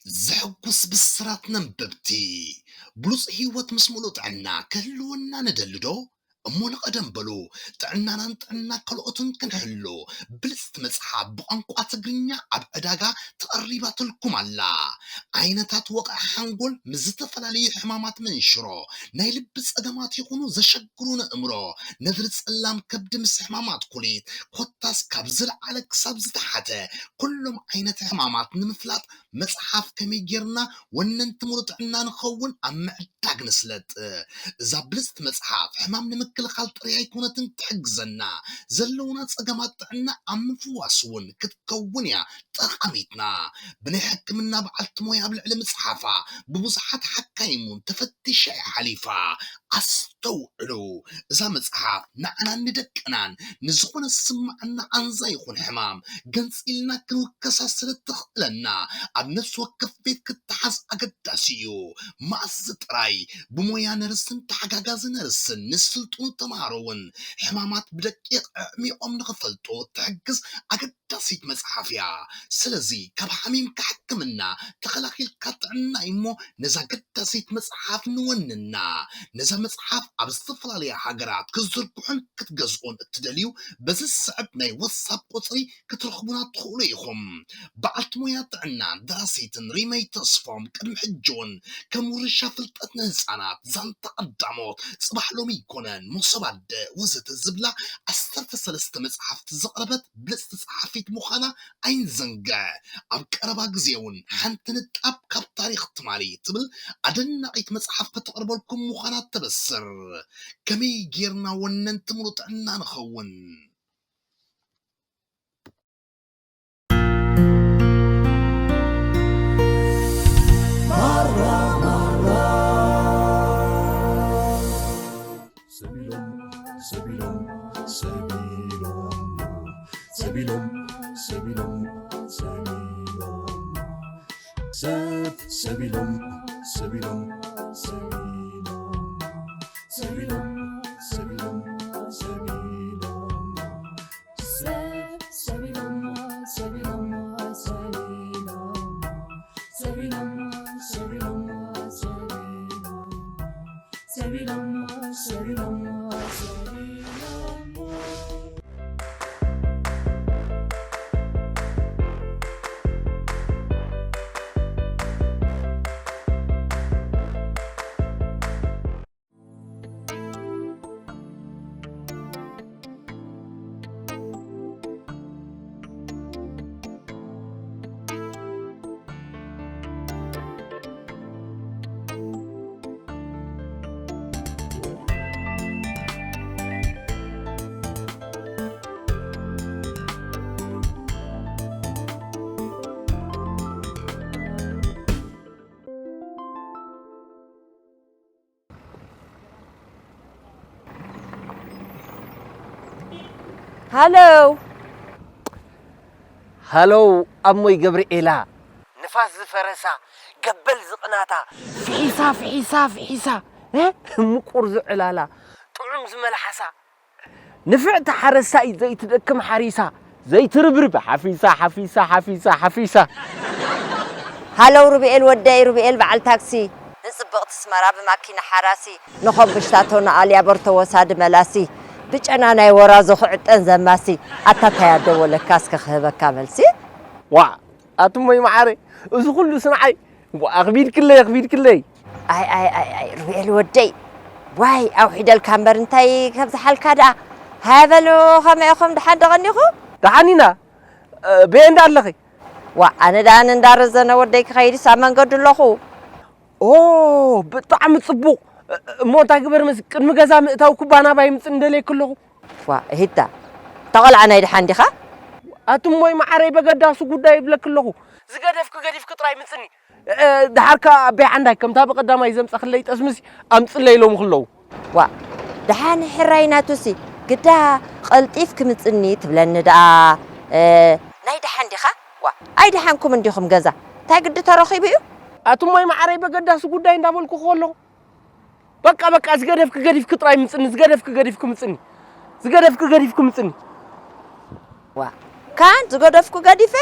ዘሐጉስ ብስራት ነንበብቲ። ብሉጽ ህይወት ምስ ምሉእ ጥዕና ክህልወና ንደሊ ዶ? እሞ ንቐደም በሉ፣ ጥዕናናን ጥዕና ካልኦትን ክንሕሉ። ብልጽቲ መጽሓፍ ብቋንቋ ትግርኛ ኣብ ዕዳጋ ተቐሪባትልኩም ኣላ። ዓይነታት ወቕዒ ሓንጎል ምስ ዝተፈላለዩ ሕማማት መንሽሮ፣ ናይ ልቢ ጸገማት ይኹኑ ዘሸግሩ ንእምሮ፣ ነድሪ ጸላም ከብዲ ምስ ሕማማት ኩሊት፣ ኮታስ ካብ ዝለዓለ ክሳብ ዝተሓተ ኩሎም ዓይነት ሕማማት ንምፍላጥ መጽሓፍ ከመይ ጌርና ወነንቲ ምሉእ ጥዕና ንኸውን ኣብ ምዕዳግ ንስለጥ። እዛ ብልጽቲ መጽሓፍ ሕማም ንምክልኻል ጥራይ ኣይኮነትን ትሕግዘና፣ ዘለውና ጸገማት ጥዕና ኣብ ምፍዋስ እውን ክትከውን እያ ጠቓሚትና። ብናይ ሕክምና በዓልቲ ሞያ ኣብ ልዕሊ ምጽሓፋ ብብዙሓት ሓካይም እውን ተፈቲሻ እያ ሓሊፋ። ኣስተውዕሉ፣ እዛ መጽሓፍ ንዓናን ንደቅናን ንዝኾነ ዝስምዓና ቃንዛ ይኹን ሕማም ገንጺልና ክንውከሳ ስለ እተኽእለና፣ ኣብ ነፍሲ ወከፍ ቤት ክትሓዝ ኣገዳሲ እዩ። መኣስ ጥራይ ብሞያ ነርስን ተሓጋጋዚ ነርስን ንዝስልጥኑ ተምሃሮ እውን ሕማማት ብደቂቕ ኣዕሚቖም ንኽፈልጡ እትሕግዝ ኣገዳሲት መጽሓፍ እያ። ስለዚ ካብ ሓሚምካ ሕክምና፣ ተኸላኺልካ ጥዕና እሞ ነዛ ኣገዳሲት መጽሓፍ ንወንና። ነዛ መጽሓፍ ኣብ ዝተፈላለያ ሃገራት ክትዝርግሑን ክትገዝኡን እትደልዩ፣ በዚ ዝስዕብ ናይ ዋትሳፕ ቁጽሪ ክትረኽቡና ትኽእሉ ኢኹም። በዓልቲ ሞያ ጥዕናን ደራሲትን ሪመይ ተስፎም፣ ቅድሚ ሕጂ እውን ከም ውርሻ ፍልጠት ንህጻናት፣ ዛንታ ቀዳሞት፣ ጽባሕ ሎሚ ኣይኮነን፣ መሶብ ኣደ ወዘተ ዝብላ ዓሰርተ ሰለስተ መጽሓፍቲ ዘቕረበት ብልጽቲ ጸሓፊት ምዃና ኣይንዘንግዕ። ኣብ ቀረባ ግዜ እውን ሓንቲ ንጣብ ካብ ታሪኽ ትማሊ ትብል ኣደናቒት መጽሓፍ ከተቕርበልኩም ምዃና ተበስር። ከመይ ጌርና ወነንቲ ምሉእ ጥዕና ንኸውን? ሰቢሎም፣ ሰቢሎም፣ ሰቢሎም፣ ሰቢሎም፣ ሰቢሎም፣ ሰቢሎም፣ ሰብ፣ ሰቢሎም፣ ሰቢሎም፣ ሰቢሎም፣ ሰቢሎም፣ ሰቢሎም፣ ሰቢሎም፣ ሰብ፣ ሰቢሎም፣ ሰቢሎም፣ ሰቢሎም፣ ሰቢሎም፣ ሰቢሎም፣ ሰቢሎም፣ ሰቢሎሞ፣ ሰቢሎሞ፣ ሰቢሎሞ። ሃለው። ሃለው ኣሞይ ገብርኤላ። ንፋስ ዝፈረሳ፣ ገበል ዝቕናታ፣ ፍሒሳ፣ ፍሒሳ፣ ፍሒሳ፣ እ? ምቁር ዝዕላላ፣ ጥዑም ዝመልሓሳ፣ ንፍዕቲ ሓረስታይ ዘይትደክም ሓሪሳ፣ ዘይትርብርብ ሓፊሳ፣ ሓፊሳ፣ ሓፊሳ፣ ሓፊሳ። ሃለው ሩብኤል ወደይ፣ ሩብኤል በዓል ታክሲ፣ ንጽብቕቲ ስመራ ብማኪና ሓራሲ፣ ንኸምብሽታቶ ንኣልያ በርቶ ወሳዲ መላሲ፣ ብጨና ናይ ወራዞ ክዕጠን ዘማሲ፣ ኣታ ታይ ኣደ ወለካ እስከ ክህበካ መልሲ? ዋእ! ኣቱሞይ መዓረይ፣ እዚ ኩሉ ስንዓይ፣ ዋ፣ ኣኽቢድክለይ፣ ኣኽቢድክለይ። ኣይ፣ ኣይ፣ ኣይ፣ ኣይ፣ ሩቤል ወደይ፣ ዋይ፣ ኣውሒደልካ እምበር እንታይ ከብዝሓልካ ደኣ። ሃያ በሉ፣ ከመይ ኢኹም? ደሓን ዶ ቀኒኹም? ደሓን ኢና። እ፣ በየ እንዳ ኣለኺ? ዋ፣ ኣነ ደኣ ንእንዳ ረዘነ ወደይ ክኸይድስ ኣብ መንገዱ ኣለኹ። ኦ፣ ብጣዕሚ ጽቡቕ። እ፣ እሞ እንታይ ግበር መሲ፣ ቅድሚ ገዛ ምእታው ኩባ ናባይ ምጽእ እንደለይኪ ኣለኹ። ዋ፣ እሂታ፣ እታ ቖልዓ ናይ ደሓን ዲኻ? ኣቲ እሞይ መዓረይ በገዳሱ ጉዳይ ይብለኪ ኣለኹ። ዝገደፍኪ ገዲፍኪ ጥራይ ምጽኒ። እ፣ ደሓር ከኣ ኣበይ ዓንዳይ ከምታ ብቐዳማይ ዘምጻኽለይ ጠስምሲ ኣምጽለይ ኢሎምኺ ኣለዉ። ዋ፣ ደሓን ሕራይ ናቱሲ፣ ግዳ ቀልጢፍኪ ምጽኒ ትብለኒ ደኣ። እ፣ ናይ ደሓን ዲኻ? ዋ፣ ኣይደሓንኩምን ዲኹም ገዛ? እንታይ ግዲ ተረኺቡ እዩ? ኣቲ እሞይ መዓረይ በገዳሱ ጉዳይ እንዳበልኩኺ ኣለኹ። በቃ፣ በቃ፣ ዝገደፍኪ ገዲፍኪ ጥራይ ምጽኒ፣ ዝገደፍኪ ገዲፍኪ ምጽኒ፣ ዝገደፍኪ ገዲፍኪ ምጽኒ። ዋ፣ ካን ዝገደፍኩ ገዲፈ?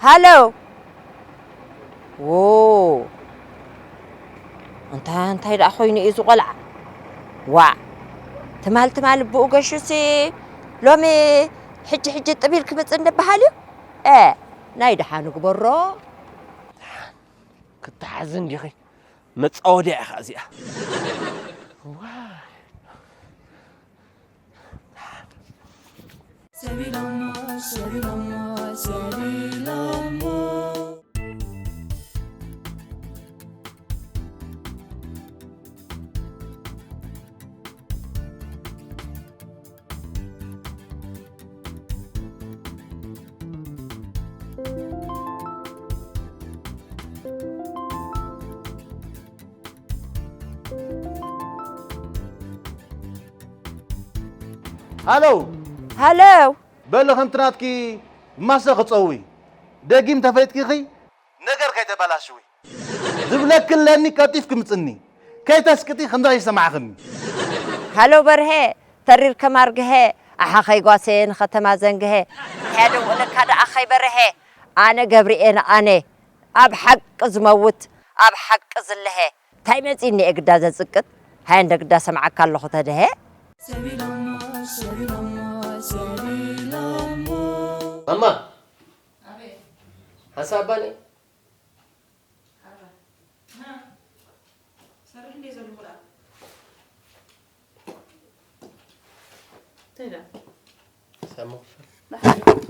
ሃሎ፣ ዎ፣ እንታይ እንታይ ደኣ ኮይኑ እዩ እዚ ቆልዓ? ዋእ፣ ትማል ትማል ብኡ ገሹሲ ሎሚ ሕጂ ሕጂ ጥቢል ክምጽእ እንበሃል እዩ። እ፣ ናይ ደሓን ግበሮ። ክትሓዚ እንዲኺ፣ መጻወድያ ኢኻ እዚኣ። ሃሎ። ሃሎ። በሊ ከምቲ ናትኪ ማሰ ክጸዊ። ደጊም ተፈሊጥኪኺ ነገር ከይተበላሽዊ። ዝብለኪ ኣለኒ ቀልጢፍኪ ምጽኒ። ከይተስቅጢ ከምዛ ይሰማዕኽኒ። ሃሎ በርሀ፣ ተሪር ከማርግሀ፣ ኣሓኸይ ጓሰየ ንኸተማ ዘንግሀ። እንታይ ደውለካ ደኣ ኣኸይ በርሀ? ኣነ ገብርኤል ኣነ። ኣብ ሓቂ ዝመውት፣ ኣብ ሓቂ ዝለሀ። እንታይ መጺእኒ እየ ግዳ ዘጽቅጥ? ሃየ እንደ ግዳ ሰምዓካ ኣለኹ ተደሀ። ማማ፣ ሓንሳብ ባኒ። እንታይ ደኣ? ሳሚ ክፈል።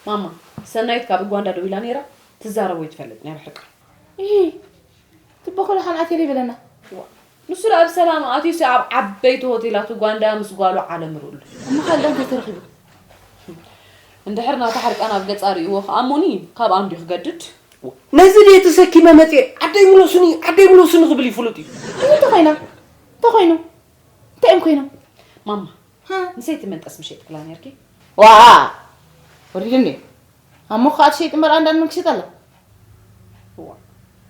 ማማ፣ ሰናይት ካብ ኡጋንዳ ደዊላ ነይራ፣ ትዛረቦ ይትፈልጥ ናይ ብሕርቃ። እሂ፣ ትቦ ኮሎ ሓን ኣትየ ይበለና። ዋ፣ ንሱ ደኣ ብሰላም ኣትዩሲ ኣብ ዓበይቲ ሆቴላት ኡጋንዳ ምስ ጓሉ ዓለም ርኡሉ። እሞ ካልእ እንታይ ተረኺቡ? እንድሕር ናታ ሕርቃን ኣብ ገጻ ርእይዎ ከኣ እሞኒ፣ ካብ ኣንድዩ ክገድድ? ነዚ ድየ ተሰኪመ መጽየ? ዓደይ ምለሱኒ፣ ዓደይ ምለሱኒ ክብል እዩ ፍሉጥ እዩ። እዩ እንተኾይና? እንተኾይኑ? እንታይ እዮም ኮይኖም? ማማ፣ ሃ? ንሰይቲ መንጠስ ምሸጥ ክላ ነርኪ? ዋ! ወሪድኒ። ኣሞ ኸኣ ትሸይጥ እምበር ኣንዳን ምን ክሸጥ ኣላ? ዋ።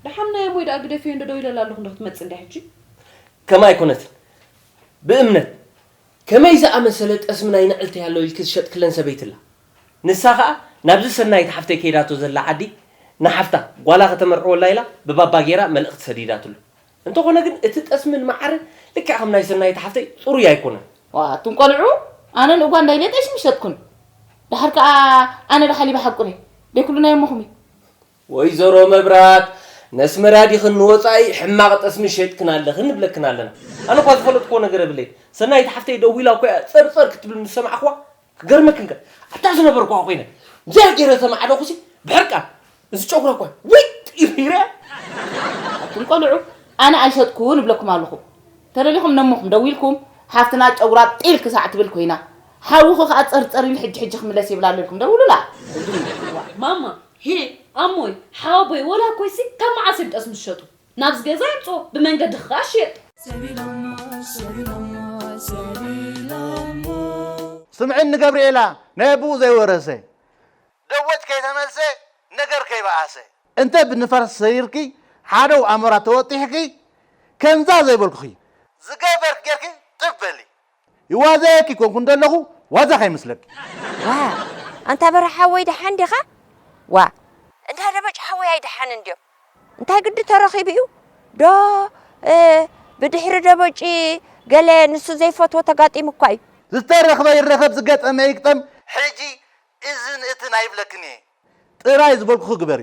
ደሓን ናይ ኣሞይ ደኣ ግደፍዮ እንዶ ደው ኢለላ ኣለኹ እንዶ ክትመጽእ እንድያ ሕጂ? ከማይ ኣይኮነትን። ብእምነት፣ ከመይ ዝኣመሰለ ጠስሚ ናይ ንዕልተይ ኣሎ ኢልኪ ዝሸጥክለን ሰበይቲ ኣላ። ንሳ ኸኣ ናብዚ ሰናይት ሓፍተይ ከይዳቶ ዘላ ዓዲ፣ ንሓፍታ ጓላ ከተመርዕወላ ኢላ ብባባ ጌራ መልእኽቲ ሰዲዳትሉ። እንተኾነ ግን እቲ ጠስምን መዓርን ልክዕ ከም ናይ ሰናይት ሓፍተይ ጽሩይ ኣይኮነን። ዋ፣ እቱም ቆልዑ፣ ኣነ ንኡጋንዳ ኢለ ጠስሚ ሸጥኩን። ደሓር ከኣ ኣነ ደሓሊበ ሓቁ ነይ። ደይ ኩሉ ናይ እሞኹም እዩ። ወይዘሮ መብራት፣ ነስመራ ዲኽን ንወጻኢ ሕማቕ ጠስሚ ሸይጥክን ኣለኽን ንብለክን ኣለና። ኣነ እኳ ዝፈለጥክዎ ነገር የብለይን። ሰናይት ሓፍተይ ደዊላ እኮ እያ ጸርጸር ክትብል ምስ ሰማዕክዋ ክገርመክን ከ። ኣታ ዝነበርኩዋ ኮይነ። እዚኣ ገይረ ሰማዕለኹሲ ብሕርቃን። እዚ ጨጉራ እኳ ዊጥ ኢሉ ይርአ። ኣቱም ቆልዑ፣ ኣነ ኣይሸጥኩን እብለኩም ኣለኹ። ተደሊኹም ነሞኹም ደዊልኩም፣ ሓፍትና ጨጉራ ጢል ክሳዕ ትብል ኮይና። ሓውኺ ከኣ ጸርጸር ኢሉ ሕጂ ሕጂ ክምለስ ይብል ኣሎ ኢልኩም ደውሉላ። ማማ፣ ሄ፣ ኣሞይ፣ ሓወቦይ፣ ወላ ኮይሲ ካብ መዓስ እዮም ጠስሚ ዝሸጡ? ናብዚ ገዛ የምጽኦ፣ ብመንገዲ ክኸዓ ሽየጥ። ስምዕኒ ገብርኤላ፣ ናይ ኣቦኡ ዘይወረሰ። ደወት ከይተመልሰ፣ ነገር ከይበኣሰ። እንተ ብንፋስ ሰይርኪ፣ ሓደው ኣሞራ ተወጢሕኪ፣ ከምዛ ዘይበልኩኺ ዝገበርክ ጌርኪ ጥብ በሊ። ይዋዘየኪ ኮንኩ እንደለኹ ዋዛ ከይመስለኪ። ዋ፣ ኣንታ በርሀ ሓወይ ደሓን ዲኻ? ዋ፣ እንዳ ደበጭ ሓወይ ኣይደሓን እንድዮም። እንታይ ግዲ ተረኺቡ እዩ? ዶ፣ እ፣ ብድሕሪ ደበጪ ገለ ንሱ ዘይፈትዎ ተጋጢሙ እኳ እዩ። ዝተረኽበ ይረኸብ፣ ዝገጠመ ይግጠም። ሕጂ እዝን እትን ኣይብለክን እየ። ጥራይ ዝበልኩኺ ግበሪ።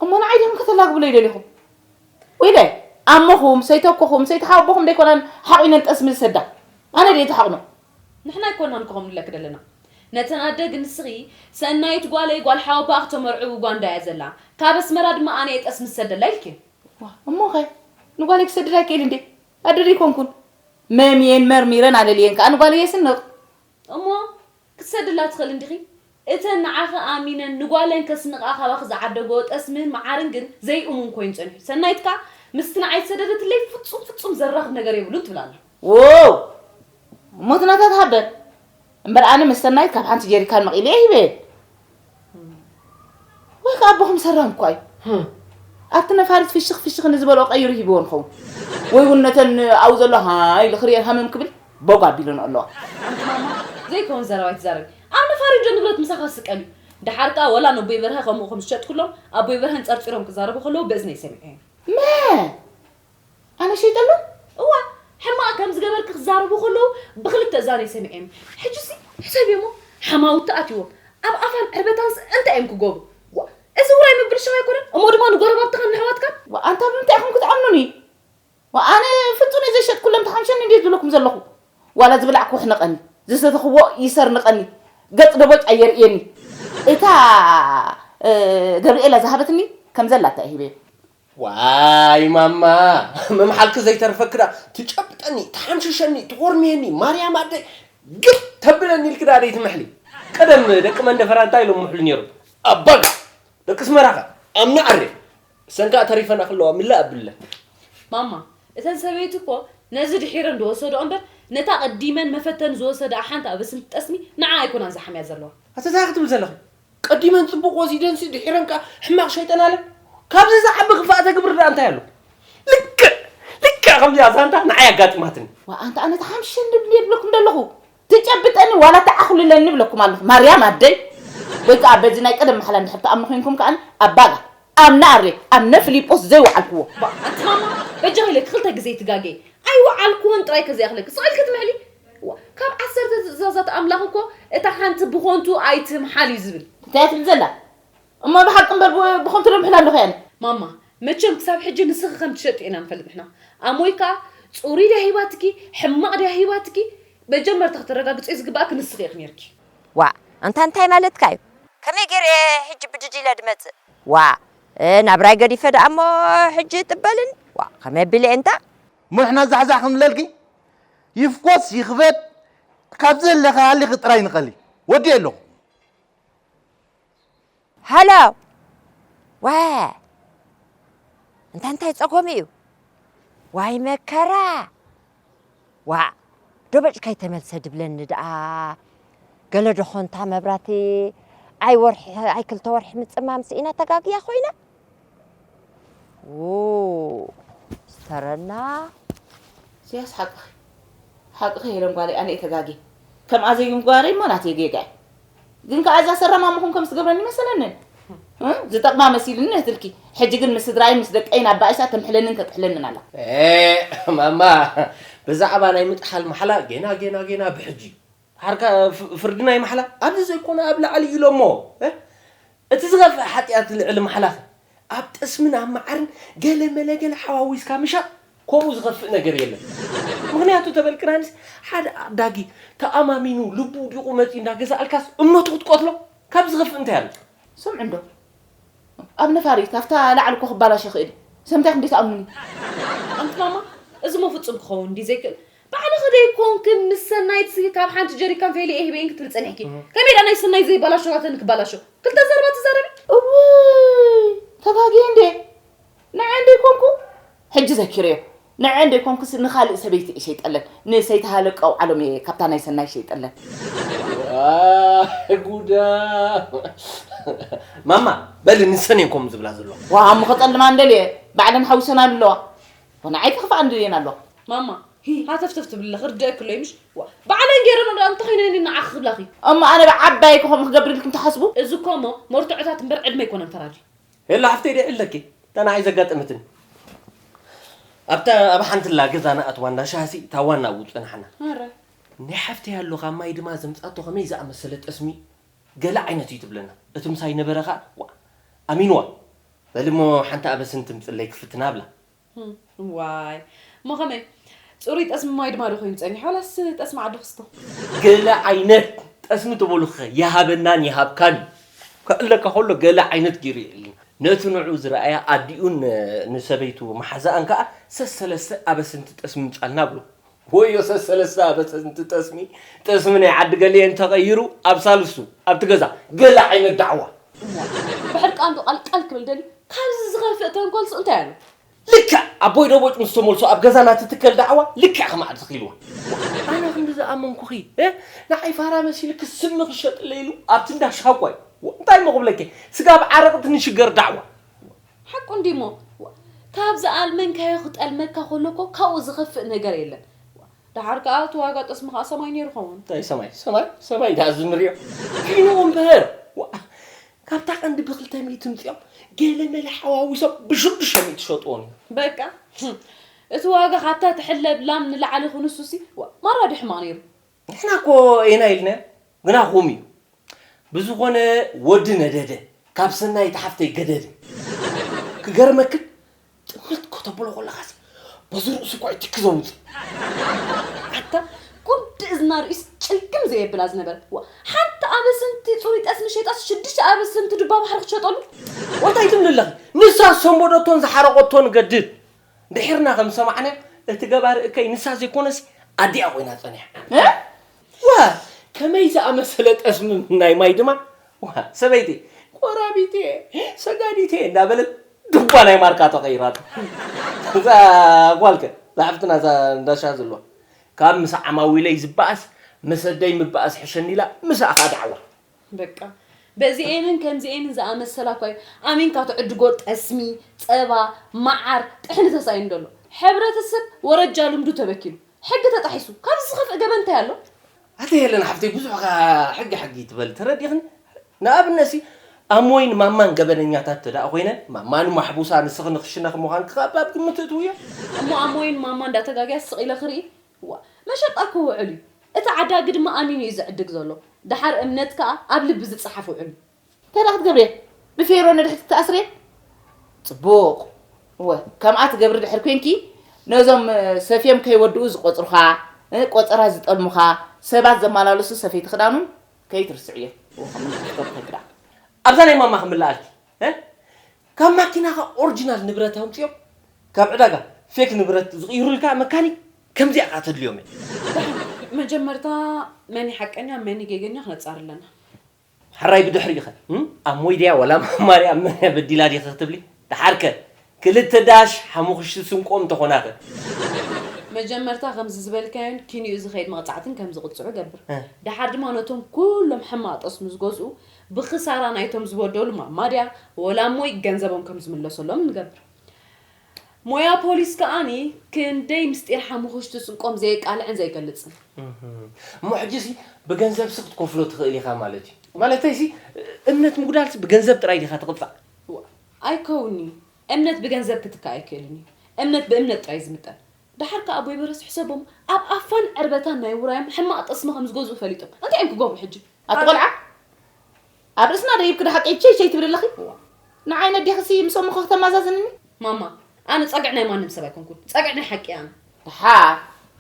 እሞ ንዓይ ዲኹም ከተላግብሎ ይደሊኹም? ወይለ፣ ኣሞኹም፣ ሰይተኮኹም፣ ሰይተሓወቦኹም ደይኮናን ሓቑነን ጠስሚ ዝሰዳ? ኣነ ድየ ዝሓቑኖ? ንሕና ኣይኮናን ከምኡ ንብለኪ ዘለና። ነተን ኣደ ግን ንስኺ፣ ሰናይት ጓለይ ጓል ሓወቦኣ ክተመርዕው ኡጋንዳ እያ ዘላ። ካብ ኣስመራ ድማ ኣነ እየ ጠስሚ ዝሰደላ ኢልኪ። ዋ፣ እሞኸ ንጓለይ ክሰድዳ ይክእል እንዴ? ኣደ ደይኮንኩን? መምየን መርሚረን ኣለልየን ከኣ ንጓለይ የስንቕ። እሞ ክትሰድላ ትኽእል እንዲኺ? እተን ንዓኺ ኣሚነን ንጓለን ከስንቓ ካባኺ ዝዓደግኦ ጠስምን መዓርን ግን ዘይእሙን ኮይኑ ጸኒሑ። ሰናይት ከኣ ምስቲ ንዓይ ዝሰደደትለይ ፍጹም ፍጹም ዘራኽብ ነገር የብሉን ትብል ኣላ። ዎው! እሞ እቲ ናታ ትሃበ። እምበር ኣነ ምስ ሰናይት ካብ ሓንቲ ጀሪካን መቒለ እየ ሂበ። ወይ ከኣ ኣቦኹም ሰራም እኳ እዩ። ህም። ኣብቲ ነፋሪት ፍሽኽ ፍሽኽ ንዝበልኦ ቀይሩ ሂብዎ ንኸውን። ወይ እውን ነተን ኣብኡ ዘሎ ሃይ ኢሉ ክርእየን ሃመም ክብል ቦግ ኣቢሉን ኣለዋ። ኣንቲ ማማ፣ ዘይከውን ዘረባ ኣይትዛረቢ። ኣብ ነፋሪት ዶ ንብረት ምሳኻ ዝስቀል እዩ? ደሓር ከኣ ወላ ነቦይ በርሀ ከምኡ ከም ዝሸጥኩሎም ኣቦይ በርሀን ጸርጺሮም ክዛረቡ ከለዉ ብእዝነይ ሰሚዐ። መን? ኣነ ሸይጠሎም? እዋ፣ ሕማቕ ከም ዝገበርኪ ክዛረቡ ከለዉ ብኽልተ እዛነይ ሰሚዐ። ሕጂሲ ሕሰብዮ እሞ ሓማውቲ ኣትይዎም ኣብ ኣፋን ዕርበታንስ እንታይ እዮም ክገብሩ? ዋ፣ እዚ ውራይ ምብልሻው ኣይኮነን? እሞ ድማ ንጎረባብትኻን ንኣሕዋትካን? ዋ፣ ኣንታ ብምንታይ ኢኹም ክትኣምኑኒ? ዋ፣ ኣነ ፍጹም እየ ዘይሸጥኩሎም ተሓምሸኒ እንዴ ዝብለኩም ዘለኹ? ዋላ ዝብላዕኩ ይሕነቐኒ፣ ዝሰተኽዎ ይሰርንቐኒ፣ ገጽ ደቦጭ ኣየርእየኒ። እታ፣ እ፣ ገብርኤላ ዝሃበትኒ ከም ዘላታ እየ ሂበዮ። ዋይ ማማ፣ ምምሓልኪ ዘይተርፈኪ ደኣ ትጨብጠኒ፣ ትሓምሽሸኒ፣ ትኾርምየኒ፣ ማርያም ኣደይ ግብ ተብለኒ ኢልኪ ደኣ ደይትምሕሊ። ቀደም ደቂ መንደፈራ እንታይ ኢሎም ምሕሉ ነይሮም? ኣባጋ! ደቂ ኣስመራኻ ኣምና ዓርየ። እሰን ከኣ ተሪፈና ከለዋ ምልእ ኣብለን። ማማ፣ እተን ሰበይቲ እኮ ነዚ ድሒረን ዝወሰድኦ እምበር፣ ነታ ቀዲመን መፈተኒ ዝወሰድኣ ሓንቲ ኣበስንቲ ጠስሚ ንዓ ኣይኮናን ዝሓምያ ዘለዋ። ኣቲ እንታይ ክትብል ዘለኺ? ቀዲመን ጽቡቕ ወሲደንሲ ድሒረን ከኣ ሕማቕ ሸይጠናለን። ካብዚ ዝዓቢ ክፋእ ተግብር ደኣ እንታይ ኣሎ? ልክዕ፣ ልክዕ ከምዚኣ ዛንታ ንዓይ ኣጋጢማትኒ። ዋ፣ ኣንታ ኣነ ተሓምሽሸኒ ድብል እየ ዝብለኩም ዘለኹ። ትጨብጠኒ ዋላ ተዓኹልለኒ እብለኩም ኣለኹ። ማርያም ኣደይ። ወይ ከኣ በዚ ናይ ቀደም መሓላ እንድሕር ትኣምኑ ኮይንኩም ከኣ ኣባጋ፣ ኣምና ኣሬ፣ ኣምነ ፊሊጶስ ዘይወዓልክዎ። ባ፣ ኣንቲ ማማ፣ በጃኺ ኢለኪ ክልተ ግዜ ትጋገይ። ኣይወዓልክዎን ጥራይ ከዘይኣኽለኪ፣ ስቕ ኢልኪ ትምሕሊ። ዋ፣ ካብ ዓሰርተ ትእዛዛት ኣምላኽ እኮ እታ ሓንቲ ብኾንቱ ኣይትምሓል እዩ ዝብል። እንታይ እያ ትብል ዘላ? እሞ ብሓቂ እምበር ብ-፣ ብኸንቱ ዶ ምሕላ ኣለኹ ኣነ? ማማ፣ መቸም ክሳብ ሕጂ ንስኺ ከም ትሸጢ ኢና ንፈልጥ ንሕና። ኣሞይ ከኣ ጽሩይ ድያ ሂባትኪ፣ ሕማቕ ድያ ሂባትኪ፣ መጀመርታ ክተረጋግጽዮ ዝግብኣኪ ንስኺ ኢኺ ነይርኪ። ዋእ፣ ኣንታ እንታይ ማለትካ እዩ? ከመይ ገይረ እየ ሕጂ ብድድ ኢለ ድመጽእ? ዋእ፣ እ፣ ናብራይ ገዲፈ ደኣ እሞ ሕጂ ጥበልን? ዋእ፣ ከመይ ኣቢለ እየ እንታ? እሞ ንሕና ዛሕዛሕ ክንብለልኪ? ይፍኮስ ይኽበድ፣ ካብ ዘለኺ ሃሊኺ ጥራይ ንቐሊ። ወዲኤ ኣለኹ። ሃሎ! ዋእ! እንታ እንታይ ጸገሙ እዩ? ዋይ መከራ! ዋእ! ደበጭ ከይተመልሰ ድብለኒ ደኣ። ገለ ደኾን እታ መብራቲ ኣይ ወርሒ፣ ኣይ ክልተ ወርሒ ምጽማም ስኢና ተጋግያ ኮይና? ው! ስተረና። ኢሳያስ ሓቅኺ። ሓቅኺ ሄለን ጓለይ፣ ኣነ እየ ተጋግየ። ከምኣ ዘይምግባረይ እሞ ናተይ ጌጋ እዩ። ግን ከኣ እዛ ሰራማ ምኹን ከም ዝገብረኒ መሰለንን። እ? ዝጠቕማ መሲሉኒ ነትልኪ። ሕጂ ግን ምስ ስድራይን ምስ ደቀይን ኣባኢሳ ተምሕለንን ተጥሕለንን ኣላ። ኤ፣ ማማ፣ ብዛዕባ ናይ ምጥሓል ማሕላ ጌና፣ ጌና፣ ጌና ብሕጂ። ሓርካ ፍ-፣ ፍርዲ ናይ ማሕላ ኣብዚ ዘይኮነ ኣብ ላዕሊ ኢሎሞ። እ? እቲ ዝኸፍእ ሓጢኣት ልዕሊ ማሕላኸ? ኣብ ጠስምን ኣብ መዓርን ገለ መለ ገለ ሓዋዊስካ ምሻጥ ከምኡ ዝኸፍእ ነገር የለን። ምኽንያቱ ተበልክናንስ ሓደ ዓዳጊ ተኣማሚኑ ልቡ ውዲቑ መጺኡ እንዳገዛእልካስ እምነቱ ክትቀትሎ ካብ ዝኸፍእ እንታይ ኣሎ? ስምዒ እንዶ ኣብ ነፋሪት ኣብታ ላዕሊ እኮ ክባላሾ ይኽእል እዩ። ሰምታይ ክንደይ ትኣምኑኒ? ኣንቲ ማማ፣ እዚ እሞ ፍጹም ክኸውን እንዲ ዘይክእል። ባዕልኺ ደይኮንክን ምስ ሰናይት ስኪ ካብ ሓንቲ ጀሪካን ፈይለ እየ ሂበ ኢንኪ ትብል ጸኒሕኪ። እህ። ከመይ ደኣ ናይ ሰናይት ዘይባላሾ ናተን ክባላሾ? ክልተ ዘረባ ትዛረቢ? እውይ፣ ተጋግየ እንዴ? ንዐ እንደ ይኮንኩ? ሕጂ ዘኪረዮ። ንዐ እንደ ይኮንኩስ ንኻልእ ሰበይቲ እየ ሸይጠለን። ንሰይትሃለቀው ዓሎም እየ ካብታ ናይ ሰናይ ሸይጠለን። ዋይ ጉዳ። ማማ፣ በሊ ንሰን እየን ከምኡ ዝብላ ዘለዋ። ዋ፣ እሞ ከጸልማ እንደልየ፣ ባዕለን ሓዊሰናሉ ኣለዋ። ንዓይ ከኽፍኣኒ ድልየን ኣለዋ። ማማ፣ ሃተፍተፍ ትብሊ ኣለኺ፣ ርድአኪ ኣሎ እዩ ምሽ? ዋ፣ ባዕለን ገይረን ዶ እንታይ ኮይነን ንዓኺ ክብላኺ? እሞ ኣነ ብዓባይ ከምኡ ክገብር ኢልኩም ትሓስቡ? እዚ እኮ እሞ መርትዖታት እምበር ዕድመ ኣይኮነን ፈራዲ። ሄሎ ሓፍተይ፣ ደይ ኣለኪ? እታ ንዓይ ዘጋጠመትኒ። ኣብታ፣ ኣብ ሓንቲ ላ ገዛ ንኣትዋ እንዳ ሻሂ፣ እታ ዋና ኣብኡ ጸናሕና። ኣረ። ናይ ሓፍተይ ኣሎ፣ ካብ ማይ ድማ ዘምጻቶ ከመይ ዝኣመሰለ ጠስሚ፣ ገለ ዓይነት እዩ ትብለና። እቲ ምሳይ ነበረ ኸኣ፣ ዋ፣ ኣሚንዋ። በሊ እሞ ሓንቲ ኣበስን ትምጽለይ ክፍትና ብላ። ህም፣ ዋይ። እሞ ከመይ? ጽሩይ ጠስሚ ማይ ድማ ዶ ኮይኑ ጸኒሑ? ዋላስ ጠስሚ ዓዲ ክስቶ? ገለ ዓይነት ጠስሚ ተበሉኸ ይሃበናን ይሃብካን እዩ። ከእለካ ከሎ ገለ ዓይነት ገይሩ የዕልልና። ነቲ ንዑ ዝረኣያ ኣዲኡን ንሰበይቱ መሓዛኣን ከኣ ሰሰለስተ ኣበስንቲ ጠስሚ ምጻልና ብሎ። ወዮ ሰሰለስተ ኣበስንቲ ጠስሚ፣ ጠስሚ ናይ ዓዲ ገሊኤን ተቐይሩ ኣብ ሳልስቱ ኣብቲ ገዛ ገለ ዓይነት ዳዕዋ። እሞ ብሕርቃን ዶ ቃልቃል ክብል ደልዩ? ካብዚ ዝኸፍእ ተንኮልስ እንታይ ኣሎ? ልክዕ ኣቦይ ደቦጭ ምስ ተመልሱ ኣብ ገዛና ትትከል ዳዕዋ ልክዕ ከም ዓዲ ተኺልዋ። ኣነ ክንዲ ዝኣመንኩኺ፣ እ? ንዓይ ፋራ መሲልኪ ስሚ ክሸጥለይ ኢሉ ኣብቲ እንዳ ሻቋይ። እንታይ እሞ ክብለኪ? ስጋብ ዓረቕቲ ንሽገር ዳዕዋ። ሓቁ እንዲሞ፣ ካብ ዝኣልመንካዮ ክጠልመካ ከሎ እኮ ካብኡ ዝኸፍእ ነገር የለን። ደሓር ከኣ እቲ ዋጋ ጠስሚ ከኣ ሰማይ ነይሩ ኸውን። እንታይ ሰማይ? ሰማይ? ሰማይ ደኣ ዝንሪኦ። ኪኖ እምበር። ዋ፣ ካብታ ቀንዲ ብክልተ ሚእቲ ምፅኦም ገለ መለ ሓዋዊሶም ብሽዱሽተ ሚእቲ ሸጥዎም እዮም። በቃ እቲ ዋጋ ካብታ ትሕለብ ላም ንላዕሊ ክንሱሲ ማራ ድሕማ ነይሩ። ንሕና እኮ ኢና ኢልና ግና ኹም እዩ። ብዝኾነ ወዲ ነደደ ካብ ሰናይት ሓፍተይ ገደደ። ክገርመክን ጥምት ከተብሎ ከለኻሲ በዚ ርእሱ እኳ እዩ ትኪ ዘውፅእ። ኣታ ጉድ እዝና ርእስ ጭልግም ዘየብላ ዝነበረት ዋ ሓንቲ ኣበስንቲ ፅሩይ ጠስሚ ሸጣስ ሽዱሽተ ኣበስንቲ ዱባ ባሕሪ ክትሸጠሉ። እንታይ ትብሊ ኣለኺ? ንሳ ሰንበደቶን ዝሓረቐቶን ገድል ድሒርና ከም ዝሰማዕናዮ እቲ ገባሪ እከይ ንሳ ዘይኮነስ ኣዲኣ ኮይና ፀኒሓ። ዋ ከመይ ዝኣመሰለ ጠስሚ ናይ ማይ ድማ ዋ ሰበይቲ ቆራቢቴ ሰጋዲቴ እንዳበለት ድጓ ናይ ማርካቶ ቀይራቶ። እዛ ጓልከ ዝሓፍትና እዛ እንዳሻ ዘለዋ ካብ ምስ ዓማዊለይ ዝበኣስ ምስ ኣደይ ምበኣስ ሕሸኒ ኢላ ምስኣ ከዓ ደዓዋ። በቃ በዚኤንን ከምዚኤንን ዝኣመሰላ እኳ እዩ ኣሚንካ ትዕድጎ ጠስሚ፣ ጸባ፣ መዓር፣ ጥሕኒ ተሳኢኑ ዘሎ። ሕብረተሰብ ወረጃ ልምዱ ተበኪሉ። ሕጊ ተጣሒሱ። ካብዚ ዝኸፍእ ገበን እንታይ ኣሎ? ኣቲ ሄለን ሓፍተይ ብዙሕ ከ ሕጊ ሕጊ ትበል ተረዲኽኒ። ንኣብነትሲ ኣሞይን ማማን ገበነኛታት ተደኣ ኮይነን ማማን ማሕቡሳ ንስኺ ንኽሽነኺ ምዃንኪ ካብ ኣብ ግምት እትውዮ። እሞ ኣሞይን ማማን እንዳተጋግያ ስቕ ኢለ ክርኢ እዋ መሸጣ ክውዕል እዩ። እቲ ዓዳጊ ድማ ኣሚኑ እዩ ዝዕድግ ዘሎ። ደሓር እምነት ከኣ ኣብ ልቢ ዝጸሓፍ ውዕል እዩ። እንታይ ደኣ ክትገብርየ? ብፌሮ ንድሕቲ ክትኣስርየ? ጽቡቕ። እወ፣ ከምኣ ትገብሪ ድሕር ኮንኪ ነዞም ሰፍዮም ከይወድኡ ዝቆጽሩኻ፣ ቆጸራ ዝጠልሙኻ ሰባት ዘመላለሱ ሰፈይቲ ክዳኖም ከይትርስዕዮ። እወ፣ ከም ንድሕቲ ከብተግዳ። ኣብዛ ናይ ማማ ክምልኣልኪ እ? ካብ ማኪናኻ ኦርጂናል ንብረት ኣምፅኦም ካብ ዕዳጋ ፌክ ንብረት ዝቕይሩልካ መካኒክ ከምዚኣ ከዓ ተድልዮም እየ። መጀመርታ መኒ ሓቀኛ መኒ ጌገኛ ክነፃር ኣለና። ሕራይ ብድሕሪኡ ኸ ኣብ ሞይ ድያ ወላ ማማርያ መን እያ በዲላ ዲኸ ክትብሊ? ደሓር ከ ክልተ ዳሽ ሓሙኽሽቲ ስንቆም ተኾና ኸ? መጀመርታ ከምዚ ዝበልካዮን ኪንኡ ዝኸይድ መቕፃዕትን ከም ዝቕፅዑ ገብር። ደሓር ድማ ነቶም ኩሎም ሕማቕ ጠስሚ ዝገዝኡ ብኽሳራ ናይቶም ዝበደሉ ማማ ድያ ወላ ሞይ ገንዘቦም ከም ዝምለሰሎም ንገብር። ሞያ ፖሊስ ከኣኒ ክንደይ ምስጢር ሓሙኽሽቲ ስንቆም ዘየቃልዕን ዘይገልጽን። እሞ ሕጂሲ ብገንዘብሲ ክትከፍሎ ትኽእል ኢኻ ማለት እዩ። ማለተይሲ እምነት ምጉዳልሲ ብገንዘብ ጥራይ ዲኻ ትቕጻዕ? ዋ፣ ኣይከውን'ዩ። እምነት ብገንዘብ ክትካእ ኣይክእልን እዩ። እምነት ብእምነት ጥራይ ዝምጠን። ደሓር ከኣ ኣቦይ በረስ ሕሰቦም ኣብ ኣፋን ዕርበታን ናይ ውራዮም ሕማቕ ጠስሚ ከም ዝገዝኡ ፈሊጦም። እንታይ እዮም ክገብሩ ሕጂ? ኣቲ ቆልዓ ኣብ ርእስና ደይብኪ ዶ ሓቀይ ቸይ ቸይ ትብሊ ኣለኺ? ንዓይ ነዴኺሲ ምስ እሙኺ ክተማዛዝንኒ? ማማ ኣነ ጸግዒ ናይ ማንም ሰብ ኣይኮንኩን ጸግዒ ናይ ሓቂ ኣነ። ደሓ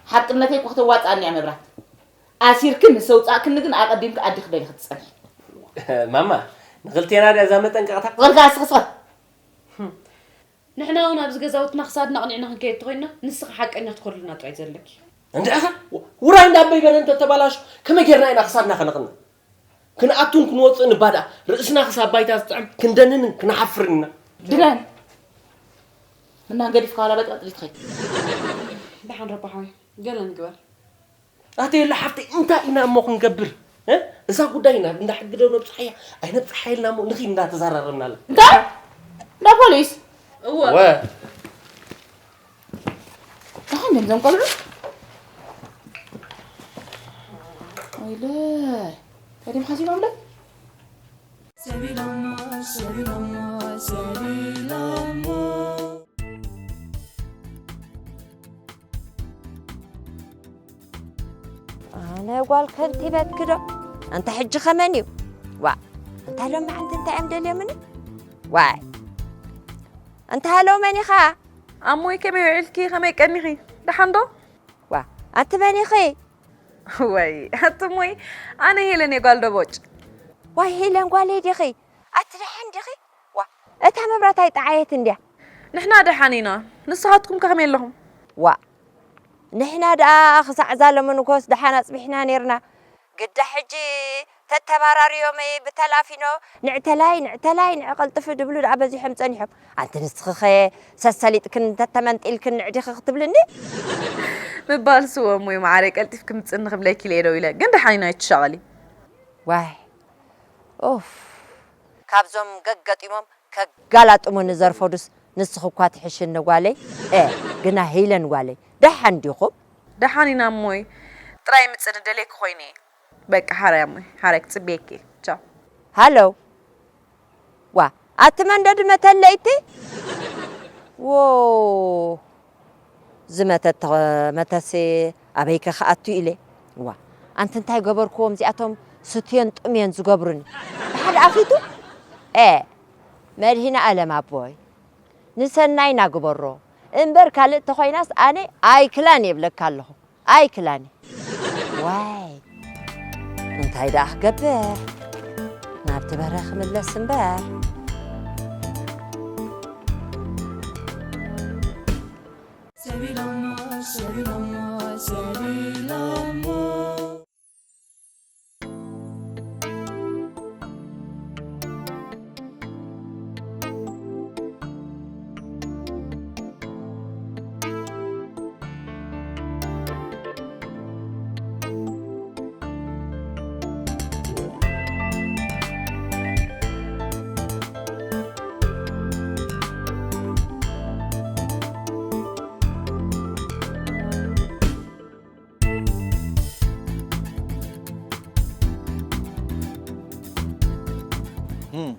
ሓቅነተይ እኮ ክተዋጽኣኒ እያ መብራት። ኣሲርኪ ምስ ኣውጻእክኒ ግን ኣቐዲምኪ ኣዲኺ ዶ ኢኺ ትጸንሒ? ማማ ንኽልቴና ድያ እዛ መጠንቀቕታ? ወልካ እስኺ ስኸት። ንሕና እውን ኣብዚ ገዛውትና ክሳድና ኣቕኒዕና ክንከይድ ተኾይንና ንስኺ ሓቀኛ ክትኮርልና ጥራይ ዘለኪ። እንድዒኻ ውራይ እንዳ ኣቦይ በርሀ እንተተባላሹ ከመይ ጌርና ኢና ክሳድና ከነቕንዕ? ክንኣቱን ክንወፅእ ንባዳ ርእስና ክሳብ ባይታ ዝጥዕም ክንደንን ክንሓፍርን ኢና። ድነን ምናን ገዲፍካ ዋላ በጥባጥ ልትኸይ። ደሓን ረባሓዊ ገለ ንግበር። ኣተየለ ሓፍተይ እንታይ ኢና እሞ ክንገብር? እ? እዛ ጉዳይ ናብ እንዳ ሕጊ ዶ ነብፅሓያ ኣይነብፅሓ ኢልና እሞ ንኺድ እንዳተዘራረብና ኣላ። እንታይ? እንዳ ፖሊስ? እወ። ወ ደሓን ድዮም እዞም ቆልዑ? ወይለይ እንታይ ድዮም ሓሲቦም ዶ? ኣነ ጓል ከንቲበትኪ ዶ? ኣንታ ሕጂ ኸመን እዩ? ዋእ! ኣንታ ሎማዓንቲ እንታይ እዮም ደልዮምኒ? ዋይ! ኣንታ ሃሎ መን ኢኻ? ኣሞይ ከመይ ውዒልኪ ከመይ ቀኒኺ ደሓን ዶ? ዋ ኣንቲ መን ኢኺ? ወይ ኣቲ እሞይ ኣነ ሄለን እየ ጓል ደቦጭ። ዋይ ሄለን ጓለይ ዲኺ? ኣቲ ደሓን ዲኺ? ዋ እታ መብራት ኣይጠዓየት እንድያ። ንሕና ደሓን ኢና ንስኻትኩም ከ ከመይ ኣለኹም? ዋእ ንሕና ደኣ ክሳዕ እዛ ሎሚ ንግሆስ ደሓን ኣጽቢሕና ኔርና። ግዳ ሕጂ ተተባራርዮመይ ብተላፊኖ ንዕተላይ ንዕተላይ ንዕቐልጥፊ ድብሉ ደኣ በዚሖም ጸኒሖም። ኣንቲ ንስኺኸ ሰሰሊጥክን ተተመንጢልክን ንዕዲኺ ክትብልኒ? ምባል ስወ እሞ እዩ መዓረይ ቀልጢፍኪ ምጽኒ ክብለኪ ኢለ ዶ ኢለ ግን ደሓን ኢና ኣይትሻቐሊ። ዋይ ኡፍ ካብዞም ገገጢሞም ከጋላጥሙኒ ዘርፈዱስ ንስኺ እኳ ትሕሽኒ ጓለይ። ኤ ግና ሄለን ጓለይ ደሓን ዲኹም? ደሓን ኢና እሞይ ጥራይ ምጽኒ ደልየኪ ኮይነ እየ። በቃ ሓራይ እሞይ ሓራይ ክጽበየኪ እየ። ቻው። ሃሎ ኣቲ መንደዲ መተለይቲ። ዎ ዝመተት መተሴ ኣበይከ ክኣቱ ኢለ። ዋ ኣንቲ እንታይ ገበርክዎም እዚኣቶም? ስትየን ጥምየን ዝገብሩኒ ብሓደ ኣፊቱ። ኤ መድሂነ ኣለም ኣቦይ፣ ንሰናይና ግበሮ እምበር ካልእ ተኾይናስ ኣነ ኣይክላን የብለካ ኣለኹ። ኣይክላን። ዋይ እንታይ ደኣ ክገብር? ናብቲ በረ ክምለስ እምበር። እም።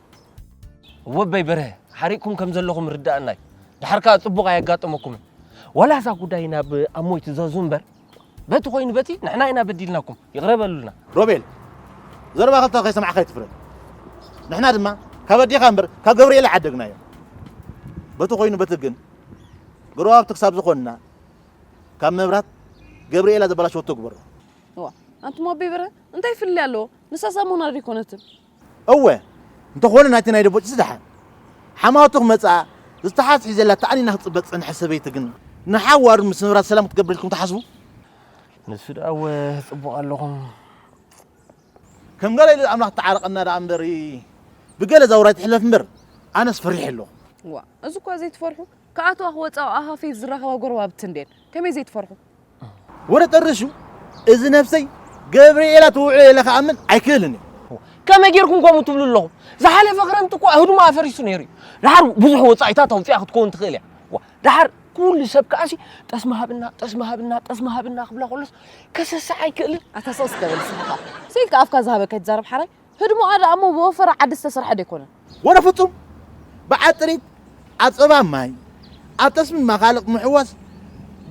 ወበይ በርሀ፣ ሓሪቕኩም ከም ዘለኹም ርዳእናይ። ድሓር ከኣ ጽቡቕ ኣየጋጠመኩምን። ዋላ እዛ ጉዳይ ናብ ኣሞይ ትዘዙ እምበር፣ በቲ ኮይኑ በቲ ንሕና ኢና በዲልናኩም። ይቕረ በሉልና። ሮቤል፣ ዘረባ ክልተ ከይሰማዕካ ኣይትፍረድ። ንሕና ድማ ካብ ኣዴኻ እምበር ካብ ገብርኤል ኣይዓደግናዮ። በቲ ኮይኑ በቲ ግን፣ ጎረባብቲ ክሳብ ዝኾንና፣ ካብ መብራት ገብርኤላ ዘበላሸወቶ ግበሮ። እዋ፣ ኣንቱም ኣቦይ በርሀ፣ እንታይ ፍልልይ ኣለዎ? ንሳስ ኣሞና ዶ ኣይኮነትን? እወ፣ እንተኾነ ናይቲ ናይ ደቦጭስ ደሓን። ሓማቱ ክመጽኣ ዝተሓዝ ሒዘላ ተኣኒና ክትጽበ ዝጸንሐት ሰበይቲ ግን ንሓዋሩ ምስ መብራት ሰላም ክትገብር ኢልኩም ትሓስቡ? ንሱ ደኣ እወ፣ ጽቡቕ ኣለኹም። ከም ገለ ኢሉ ኣምላኽ ተዓረቐና ደኣ እምበር፣ ብገለ ዛውራ ይትሕለፍ እምበር፣ ኣነስ ፈሪሐ ኣለኹ። እዋ፣ እዚ እኳ ዘይትፈርሑ፣ ክኣትዋ ክወጻኡ ኣፋፌት ዝራኸባ ጎረባብቲ እንድየን። ከመይ ዘይትፈርሑ? ወረ ጠርሹ፣ እዚ ነፍሰይ ገብርኤላ ትውዕሎ ኢለ ክኣምን ኣይክእልን እየ። ከመይ ጌርኩም ከምኡ ትብሉ ኣለኹም? ዝሓለፈ ክረምቲ እኮ ህድሞኣ ፈሪሱ ነይሩ እዩ። ደሓር ብዙሕ ወጻኢታት ኣውጺኣ ክትከውን ትኽእል እያ። ዋ፣ ደሓር ኩሉ ሰብ ከኣሲ ጠስሚ ሃብና፣ ጠስሚ ሃብና፣ ጠስሚ ሃብና ክብላ ከሎስ ከሰስዓ ኣይክእልን። ኣታ ሰስ ከበል ስኻ። ስኢልካ ኣፍካ ዝሃበካ ይትዛረብ ሓራይ። ህድሞኣ ደኣ እሞ ብወፈራ ዓዲ ዝተሰርሐ ዶ ኣይኮነን? ወረ ፍጹም። በዓል ጥሪት ኣብ ጸባ ማይ፣ ኣብ ጠስሚ ማኻልቕ ምሕዋስ፣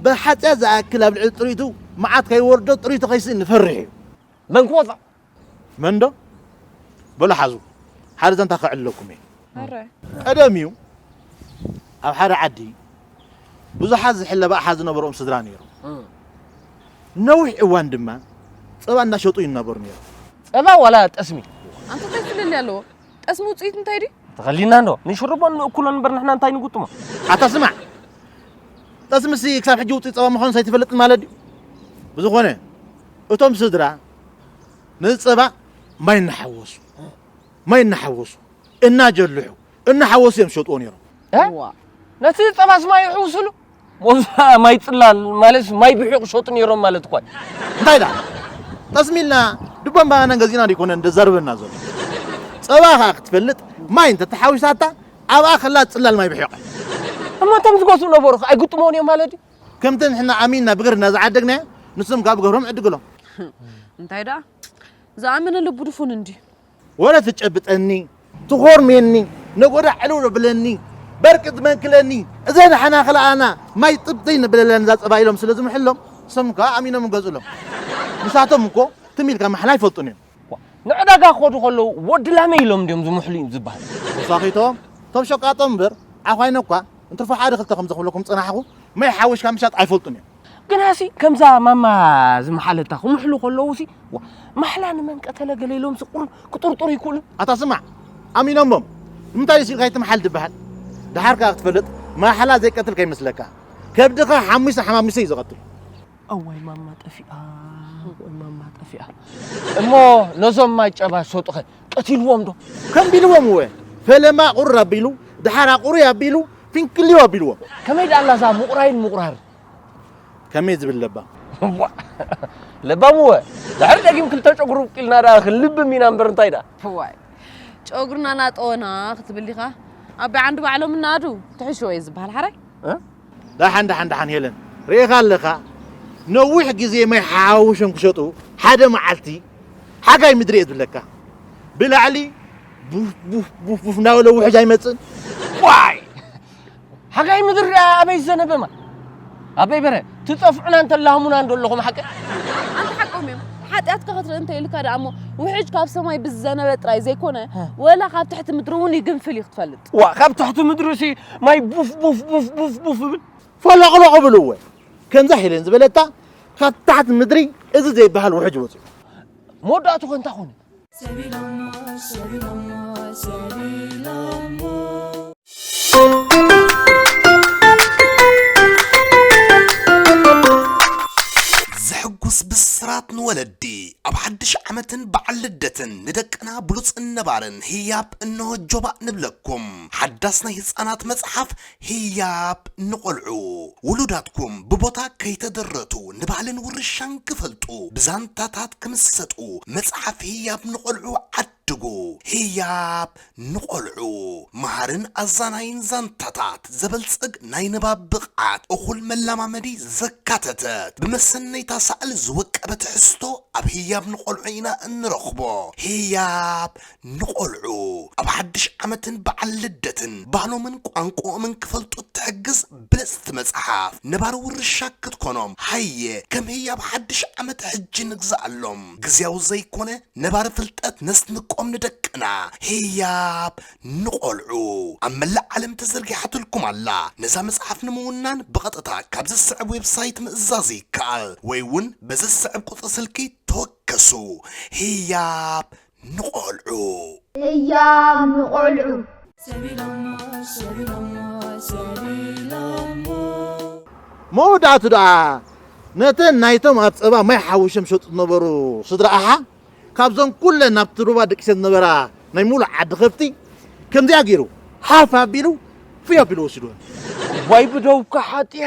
ብሓጺያ ዝኣክል ኣብ ልዕሊ ጥሪቱ መዓት ከይወርዶ ጥሪቱ ከይስእን ንፈርሕ እዩ። መን ክወጻ? መን ዶ? በሉ ሓዙ። ሓደ ዛንታ ከዕልለኩም እየ። ኣረ። ቀደም እዩ ኣብ ሓደ ዓዲ ብዙሓት ዝሕለባ ኣሓ ዝነበሮም ስድራ ነይሩ። እም። ነዊሕ እዋን ድማ ጸባ እናሸጡ ይናበሩ ነይሩ። ጸባ ዋላ ጠስሚ? ኣንተ እንታይ ፍልልይ ኣለዎ? ጠስሚ ውጽኢት እንታይ ድዩ? ተኸሊና እንዶ ንሽርቦን ንእኩሎን እምበር ንሕና እንታይ ንጉጥሞ? ኣታ ስማዕ፣ ጠስምሲ ክሳብ ሕጂ ውጽኢት ጸባ ምዃኑ ኣይትፈልጥን ማለት ድዩ? ብዝኾነ፣ እቶም ስድራ ነዚ ጸባ ማይ እናሓወሱ፣ ማይ እናሓወሱ፣ እናጀልሑ፣ እናሓወሱ እዮም ዝሸጥዎ ነይሮም። እ? እዋ። ነቲ ጸባስ ማይ ይሕውስሉ? ሞዛ ማይ ጽላል ማለትስ ማይ ብሒቑ ሸጡ ነይሮም ማለት እኳ እዩ። እንታይ ደኣ? ጠስሚ ኢልና ድቦን ባናናን ገዚእና ዶ ኣይኮነን ዘዛርበና ዘሎ? ጸባ ኸኣ ክትፈልጥ ማይ እንተተሓዊሳታ ኣብኣ ከላ ጽላል ማይ ብሒቐ። እሞ እቶም ዝገዝኡ ነበሩ ኸ ኣይግጥምዎን እዮም ማለት ድዩ? ከምቲ ንሕና ኣሚንና ብግርና ዝዓደግናዮ ንሶም ከኣ ብግብሮም ዕድግሎም። እንታይ ደኣ? ዝኣመነ ልቡ ድፉን እንድዩ። ወረ ትጨብጠኒ፣ ትኾርሜኒ፣ ነጎዳ ዕልው ብለኒ፣ በርቂ ትመንክለኒ፣ እዘን ሓና ክልኣና ማይ ጥብጥይ ንብለለን እዛ ጸባ ኢሎም ስለ ዝምሕሎም፣ እሶም ከኣ ኣሚኖም ይገዝእሎም። ንሳቶም እኮ ትም ኢልካ ማሕላ ኣይፈልጡን እዮም። ዋ፣ ንዕዳጋ ክኸዱ ከለዉ ወዲ ላመይ ኢሎም ድዮም ዝምሕሉ እዩ ዝበሃል። ተሳኺቶም፣ እቶም ሸቃጦም እምበር፣ ዓዃይነ እኳ እንትርፎ ሓደ ክልተ ከም ዘኽብለኩም ዝጸናሕኹ፣ ማይ ሓዊሽካ ምሻጥ ኣይፈልጡን እዮም። ግናሲ ከምዛ ማማ ዝመሓለታ ክምሕሉ ከለዉሲ፣ ዋ፣ ማሕላ ንመን ቀተለ ገለ ኢሎምሲ ቁር-፣ ክጥርጥሩ ይክእሉ። ኣታ ስማዕ፣ ኣሚኖሞም፣ ንምንታይ ኢልካ ኣይትምሓል ዝበሃል? ደሓር ከኣ ክትፈልጥ፣ ማሕላ ዘይቀትል ከይመስለካ። ከብድኻ ሓሚሰ ሓማሚሰ እዩ ዝቐትል። እዋይ ማማ ጠፊኣ፣ እዋይ ማማ ጠፊኣ። እሞ ነዞም ማይ ጨባ ዝሸጡኸ ቀቲልዎም ዶ? ከምቢልዎም እወ። ፈለማ ቁር ኣቢሉ፣ ደሓር ኣቑሪ ኣቢሉ፣ ፊንክልዮ ኣቢልዎም። ከመይ ደኣ ኣላ እዛ ምቑራይን ምቑራር? ከመይ ዝብል ለባም። ዋ፣ ለባም እወ። ድሕሪ ደጊም ክልተ ጨጉሪ ውቂልና ደኣ ክንልብም ኢና እምበር እንታይ ደኣ? እዋይ፣ ጨጉርና ናጠወና ክትብል ዲኻ? ኣቢ ዓንዲ ባዕሎም እናኣዱ ትሕሽዎ እዩ ዝበሃል ሓራይ? እ? ደሓን፣ ደሓን፣ ደሓን ሄለን፣ ርኢኻ ኣለኻ? ነዊሕ ግዜ ማይ ሓዋዊሶም ክሸጡ ሓደ መዓልቲ ሓጋይ ምድሪ እየ ዝብለካ። ብላዕሊ ቡፍ ቡፍ ቡፍ ቡፍ እናበለ ውሕጅ ኣይመጽእን። ዋይ! ሓጋይ ምድሪ ኣበይ ዝዘነበ ማይ? ኣበይ በረ ትጠፍዑና እንተላህሙና እንዶ ኣለኹም ሓቂ። ኣንተ ሓቆም እዮም። ሓጢኣትካ ክትርኢ እንተ ኢልካ ደኣ እሞ ውሕጅ ካብ ሰማይ ብዝዘነበ ጥራይ ዘይኮነ፣ ወላ ካብ ትሕቲ ምድሪ እውን ይግንፍል እዩ ክትፈልጥ። ዋ፣ ካብ ትሕቲ ምድሪ ሲ ማይ ቡፍ ቡፍ ቡፍ ቡፍ ቡፍ ይብል። ፈለቕለቕ ብልዎ። ከምዛ ሄለን ዝበለታ ካብ ታሕቲ ምድሪ እዚ ዘይበሃል ውሕጅ ወፂኡ። መወዳእቱ ከ እንታይ ኮነ? ዘሕጉስ ብስራት ንወለዲ። ኣብ ሓድሽ ዓመትን በዓል ልደትን ንደቅና ብሉጽን ነባርን ህያብ እንሆ ጆባእ ንብለኩም። ሓዳስ ናይ ህጻናት መጽሓፍ ህያብ ንቖልዑ። ውሉዳትኩም ብቦታ ከይተደረቱ ንባህልን ውርሻን ክፈልጡ ብዛንታታት ክምሰጡ መጽሓፍ ህያብ ንቖልዑ ዓድጉ። ህያብ ንቖልዑ። መሃርን ኣዛናይን ዛንታታት፣ ዘበልጽግ ናይ ንባብ ብቕዓት፣ እኹል መለማመዲ ዘካተተት፣ ብመሰነይታ ሳእል ዝወቀበ ትሕዝቶ ኣብ ህያብ ንቖልዑ ኢና እንረኽቦ። ህያብ ንቖልዑ ኣብ ሓድሽ ዓመትን በዓል ልደትን ባህሎምን ቋንቋኦምን ክፈልጡ እትሕግዝ ብልጽቲ መጽሓፍ። ነባሪ ውርሻ ክትኮኖም ሃየ ከም ህያብ ሓድሽ ዓመት ሕጂ ንግዝኣሎም። ግዝያዊ ዘይኮነ ነባሪ ፍልጠት ነስንቆም ንደቅና። ህያብ ንቖልዑ ኣብ መላእ ዓለም ተዘርጊሓትልኩም ኣላ። ነዛ መጽሓፍ ንምውናን ብቐጥታ ካብ ዝስዕብ ዌብሳይት ምእዛዝ ይከኣል ወይ እውን በዚ ዝስዕብ ቁጽሪ ስልኪ ተወከሱ። ህያብ ንቖልዑ። ህያብ ንቖልዑ። መወዳእቱ ደኣ ነተን ናይቶም ኣብ ጸባ ማይ ሓዊሾም ዝሸጡ ዝነበሩ ስድራ ኣሓ ካብዘን ኩለን ናብቲ ሩባ ደቂሰን ዝነበራ ናይ ሙሉእ ዓዲ ከብቲ ከምዚኣ ገይሩ ሓፍ ኣቢሉ ፍይ ኣቢሉ ወሲድወን። ዋይ ብደውካ ሓጥያ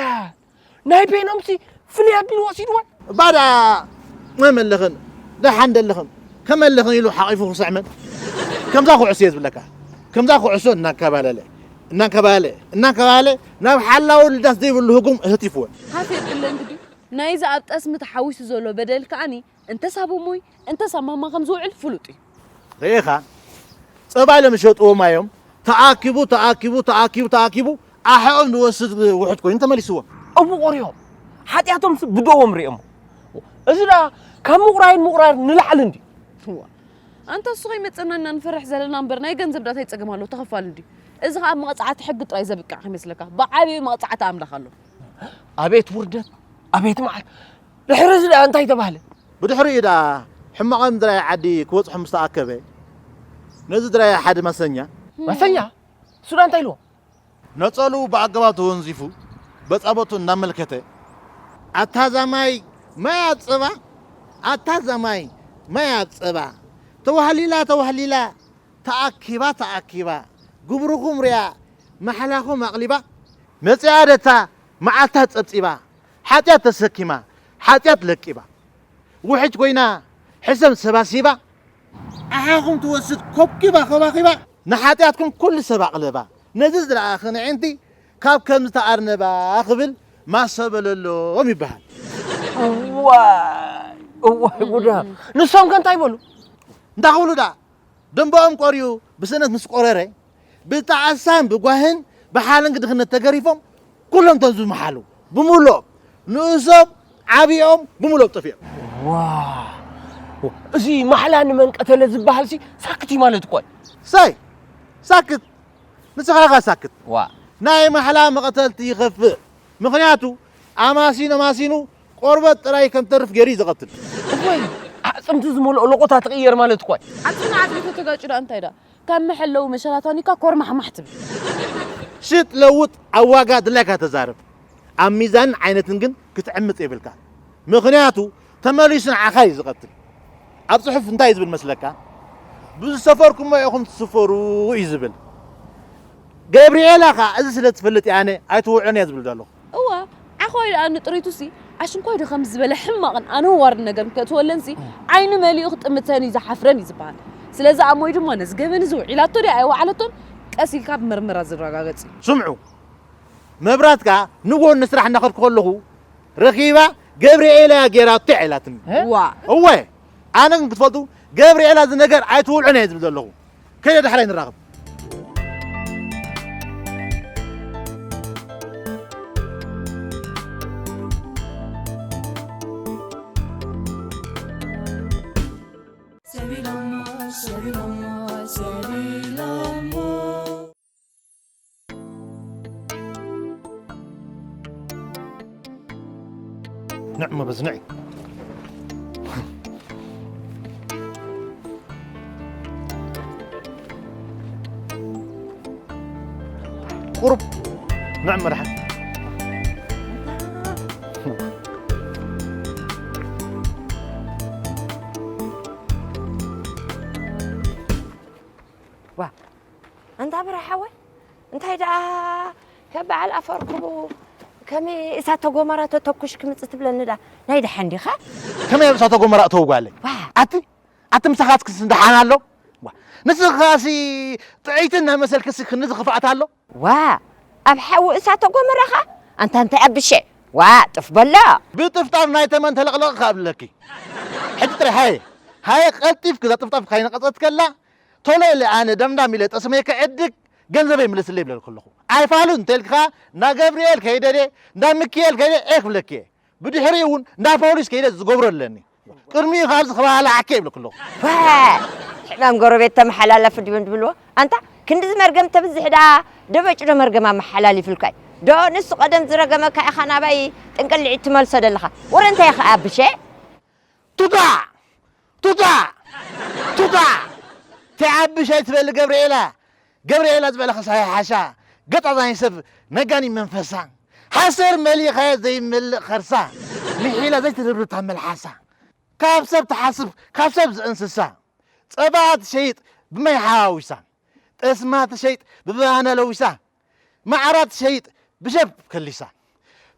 ናይ በይኖምሲ ፍልይ ኣቢሉ ወሲድወን። ባዳ መመለኽን ደሓን ደለኽም ከመለኽን ኢሉ ሓቒፉ ክስዕመን ከምዛ ኩዕሶ እየ ዝብለካ። ከምዛ ኩዕሶ እናንከባለለ እናንከባለ እናንከባለ ናብ ሓላዊ ልዳት ዘይብሉ ህጉም እህቲፍወን። ሃፍ የብለን ግዲ ናይዚ ኣብ ጠስሚ ተሓዊሱ ዘሎ በደል ከኣኒ እንተስ ኣብ እሞይ እንተስ ኣብ ማማ ከም ዝውዕል ፍሉጥ እዩ። ርኢኻ ጸባ ኢሎም ዝሸጥዎ ማዮም ተኣኪቡ ተኣኪቡ ተኣኪቡ ተኣኪቡ ኣሕኦም ዝወስድ ውሕጅ ኮይኑ ተመሊስዎም። እቡ ቆሪኦም ሓጢኣቶምስ ብደዎም ርእዮሞ። እዚ ደኣ ካብ ምቑራይን ምቑራር ንላዕሊ እንድዩ። እዋ ኣንታ እሱ ከይመጸና ኢና ንፈርሕ ዘለና እምበር ናይ ገንዘብ ደኣ ታይ ጸገም ኣለዎ ተኸፋሊ እንድዩ። እዚ ኸኣ መቕጻዕቲ ሕጊ ጥራይ ዘብቅዕ ከይመስለካ ብዓብዩ መቕጻዕቲ ኣምላኽ ኣሎ። ኣቤት ውርደት ኣቤት መዓት ድሕሪ እዚ ደኣ እንታይ ተባህለ? ብድሕሪኡ ደኣ ሕማቕ ምድራይ ዓዲ ክበጽሖ ምስ ተኣከበ ነዚ ድራይ ሓደ ማሰኛ ማሰኛ እሱ ደኣ እንታይ ኢልዎ? ነጸልኡ ብኣገባብ ተወንዚፉ በጻበቱ እናመልከተ ኣታ ዛማይ ማይ ኣጸባ ኣታ ዛማይ ማይ ኣጸባ ተዋህሊላ ተዋህሊላ ተኣኪባ ተኣኪባ ግብርኹም ሪኣ ማሕላኹም ኣቕሊባ መጺኣ ደታ መዓልታ ጸብጺባ ሓጢኣት ተሰኪማ ሓጢኣት ለቂባ ውሕጅ ኮይና ሕሰም ሰባሲባ ኣሓኹም ትወስድ ኮብኪባ ኸባኺባ ንሓጢኣትኩም ኩሉ ሰብ ኣቕለባ ነዚ ዝረኣኽን ኣዒንቲ ካብ ከምዚ ተኣርነባ ክብል ማሰ በለሎም ይበሃል። እዋይ እዋይ ጉዳ ንሶም ከ እንታይ በሉ? እንታይ ክብሉ ደኣ ደንበኦም ቆርዩ ብስእነት ምስ ቆረረ ብጣዕሳን ብጓህን ብሓለንጊ ድኽነት ተገሪፎም ኩሎም እቶም ዝመሓሉ ብምልኦም ንእሶም ዓብኦም ብምልኦም ጠፊኦም። ዋው እዚ ማሕላ ንመን ቀተለ ዝበሃል ሲ ሳክት እዩ ማለት እኮ እዩ። ሳይ ሳክት ንስኻ ኢኻ ሳክት። ዋ ናይ ማሕላ መቐተልቲ ይኸፍእ። ምኽንያቱ ኣማሲኑ ኣማሲኑ ቆርበት ጥራይ ከም ተርፍ ገይሩ እዩ ዝቐትል። እፎይ ኣዕፅምቲ ዝመልኦ ሎቆታት ይቕየር ማለት እኮ እዩ። ዓፅምና ዓፅሚ ተተጋጩ ደኣ እንታይ ደኣ ካብ መሐለዊ መሸላታኒካ ኮርማሕማሕ ትብል። ሽጥ ለውጥ ኣብ ዋጋ ድላይካ ተዛረብ። ኣብ ሚዛንን ዓይነትን ግን ክትዕምፅ የብልካ። ምኽንያቱ ተመሊሱ ንዓኻ እዩ ዝቐትል። ኣብ ፅሑፍ እንታይ እዩ ዝብል መስለካ? ብዝሰፈርኩሞ ኢኹም ትስፈሩ እዩ ዝብል። ገብርኤላ ኸዓ እዚ ስለ ትፈልጥ እየ ኣነ ኣይትውዕሎን እየ ዝብል ዘለኹ። እዋ ዓኾይ ደኣ ንጥሪቱሲ ኣሽንኳይ ዶ ከምዚ ዝበለ ሕማቕን ኣነዋርን ነገር እንከእትወለንሲ ዓይኑ መሊኡ ክጥምተን እዩ ዝሓፍረን እዩ ዝበሃል። ስለዚ ኣሞይ ድማ ነዚ ገበን እዚ ውዒላቶ ድያ ኣይወዓለቶን ቀስ ኢልካ ብመርመራ ዝረጋገጽ እዩ። ስምዑ መብራት ከኣ ንግሆ ንስራሕ እናኸድኩ ከለኹ ረኺባ ገብርኤላ እያ ገይራቶ እያ ኢላትኒ። ዋ እወ ኣነ ግን ክትፈልጡ ገብርኤላ እዚ ነገር ኣይትውዕሎን እየ ዝብል ዘለኹ። ከይደ ዳሕራይ ንራኸብ። ንዕሞ በዝንዒ። ቁሩብ ንዕሞ ደሓን። ዋ፣ ኣንታ ብርሃ ሓወይ፣ እንታይ ደኣ ከም በዓል ኣፈርክቡ፣ ከመይ እሳተ ጎመራ ተተኩሽ ክምጽእ ትብለኒ ደኣ? ናይ ደሓን ዲኻ? ከመይ ኣብ እሳተ ጎመራ እተው ጓለይ? ዋ። ኣቲ፣ ኣቲ ምሳኻትክስ ደሓን ኣሎ? ዋ፣ ንስኻሲ ጥዕይቲ እናመሰልክሲ ክንዚ ክፍኣት ኣሎ? ዋ፣ ኣብ ሓዊ እሳተ ጎመራ ኸኣ? ኣንታ እንታይ ኣብሸ? ዋ፣ ጥፍ በሎ። ብጥፍጣፍ ናይ ተመን ተለቕለቕ ከኣብለኪ። ሕጂ ጥራይ ሃየ፣ ሃየ ቀልጢፍኪ እዛ ጥፍጣፍ ካይነቐጸት ከላ፣ ቶሎ ኢለ ኣነ ደምዳም ኢለ ጠስመየ ክዕድግ፣ ገንዘበይ ምለስለይ ይብለልኪ ኣለኹ። ኣይፋሉን እንተልኪ ኸኣ፣ እንዳ ገብርኤል ከይደ ድየ፣ እንዳ ሚኪኤል ከይደ እየ ክብለኪ እየ። ብድሕሪኡ እውን እንዳ ፖሊስ ከይደ ዝገብሮ ኣለኒ። ቅድሚኡ ኻብዚ ክበሃልዓኪ እየ ይብለኪ ኣለኹ። ዋ! ሕማም ጎረቤት ተመሓላላፊ ድዮም ድብልዎ? ኣንታ ክንድዚ መርገም ተብዝሕ ደኣ ደበጭ ዶ መርገም ኣመሓላሊፍልካ እዩ? ዶ ንሱ ቀደም ዝረገመካ ኢኻ ናባይ ጥንቅልዒት ትመልሶ ደለኻ? ወረ እንታይ ኢኻ ኣብሸ? ቱታ! ቱታ! ቱታ! ተይ ኣብሸ ኣይትበሊ ገብርኤላ። ገብርኤላ ዝበለኸሳ ይሓሻ። ገጣዛኝ ሰብ ነጋኒ መንፈሳ። ሓሰር መሊኻዮ ዘይመልእ ኸርሳ። ምሒላ ዘይትድርብታ መልሓሳ። ካብ ሰብ ትሓስብ፣ ካብ ሰብ ዝእንስሳ። ጸባ ትሸይጥ ብማይ ሓዋዊሳ። ጠስማ ትሸይጥ ብባህና ለዊሳ። ማዕራ ትሸይጥ ብሸብ ከሊሳ።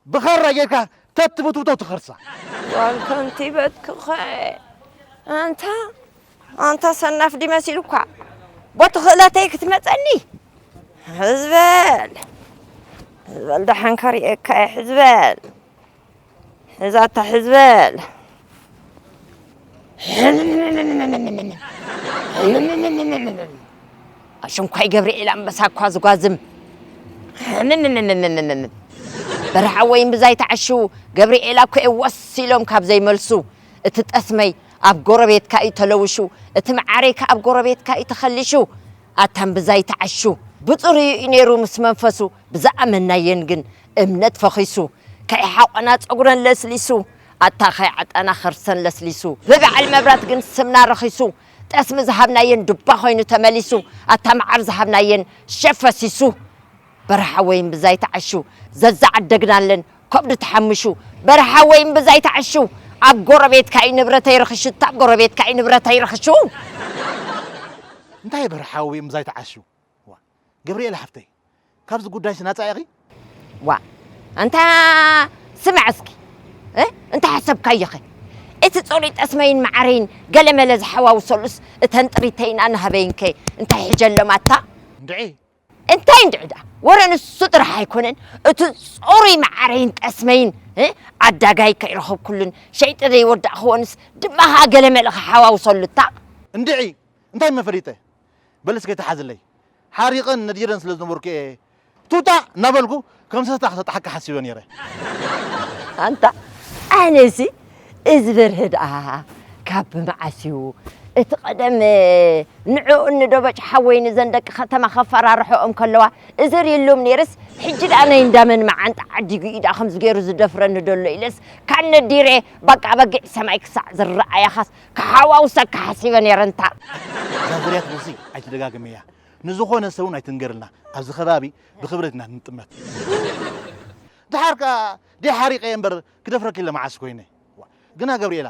ብኻራ ጌርካ ተትብትብቶ ትኸርሳ። ጓል ከንቲበትኪ ኸ ኣንታ፣ ኣንታ ሰናፍ ድዩ መሲሉኳ? ቦቲ ክእለተይ ክትመጸኒ? ሕዝበል፣ ሕዝበል ደሓን ከሪኤካ እየ፣ ሕዝበል። ሕዛታ ሕዝበል። ኣሽንኳይ ገብርኤል ኣንበሳ እኳ ዝጓዝም። በረሓ ወይን ብዛይ ተዓሹ፣ ገብርኤል ኣኮ ወስ ኢሎም ካብ ዘይመልሱ፣ እቲ ጠስመይ ኣብ ጎረቤትካ እዩ ተለውሹ፣ እቲ መዓረይካ ኣብ ጎረቤትካ እዩ ተኸሊሹ። ኣታም ብዛይ ተዓሹ፣ ብጽሩይ እዩ ነይሩ ምስ መንፈሱ፣ ብዝኣመናየን ግን እምነት ፈኺሱ፣ ከይሓቖና ጸጉረን ለስሊሱ፣ ኣታ ከይዓጣና ኸርሰን ለስሊሱ፣ ብበዓል መብራት ግን ስምና ረኺሱ፣ ጠስሚ ዝሃብናየን ዱባ ኾይኑ ተመሊሱ፣ ኣታ መዓር ዝሃብናየን ሸፈሲሱ። በረሓ ወይን ብዛይ ተዓሹ፣ ዘዛዓደግናለን ከብዱ ተሓምሹ፣ በረሓ ወይን ብዛይ ተዓሹ፣ ኣብ ጎረቤትካ እዩ ንብረተይ ረኺሹ፣ እታ ኣብ ጎረቤትካ እዩ ንብረተይ ረኺሹ። እንታይ በረሓ ወይን ብዛይ ተዓሹ? ዋ፣ ገብርኤል ሓፍተይ፣ ካብዚ ጉዳይሲ ናጻ ኢኺ? ዋ፣ ኣንታ ስማዕ እስኪ፣ እ? እንታይ ሓሰብካዮኸ? እቲ ጽሩይ ጠስመይን መዓረይን ገለመለ ዝሓዋውሰሉስ እተን ጥሪተይን ኣናህበይንከ እንታይ ሕጀሎም ኣታ? እንድዒ። እንታይ እንድዒ ደኣ? ወረ ንሱ ጥራሕ ኣይኮነን፣ እቲ ጽሩይ መዓረይን ጠስመይን፣ እ? ዓዳጋይ ከይረኸብኩሉን ሸይጠ ዘይወዳእኽዎንስ ድማ ኸኣ ገለመለ ክሓዋውሰሉ እታ? እንድዒ፣ እንታይ መፈሊጠ? በል እስከ ተሓዝለይ። ሓሪቐን ነዲረን ስለ ዝነበርኩ እየ ቱታ እናበልኩ ከም ሰስታ ክሰጥሓካ ሓሲበ ነይረ። ኣንታ ኣነሲ እዚ በርሀ ደኣ ካብ መዓስ እዩ እቲ ቀደም ንዕኡ ንዶበጭ ሓወይ ንዘን ደቂ ከተማ ከፈራርሖኦም ከለዋ እዝር ኢሉም ነይርስ ሕጂ ደኣ ናይ እንዳመን መዓንጣ ዓዲጉ እዩ ደኣ ከምዚ ገይሩ ዝደፍረኒ ደሎ ኢለስ ካብ ነዲረ በቃ በጊዕ ሰማይ ክሳዕ ዝረኣያኻስ ክሓዋውሰካ ሓሲበ ነይረ እንታ። እዛ ዝርያት ቡሲ ኣይትደጋግምያ። ንዝኾነ ሰብ እውን ኣይትንገርልና። ኣብዚ ከባቢ ብኽብረት ኢና ንጥመት። ድሓር ከኣ ደይ ሓሪቀ እምበር ክደፍረኪ ኢለ መዓስ ኮይነ። ዋ፣ ግና ገብርኤላ፣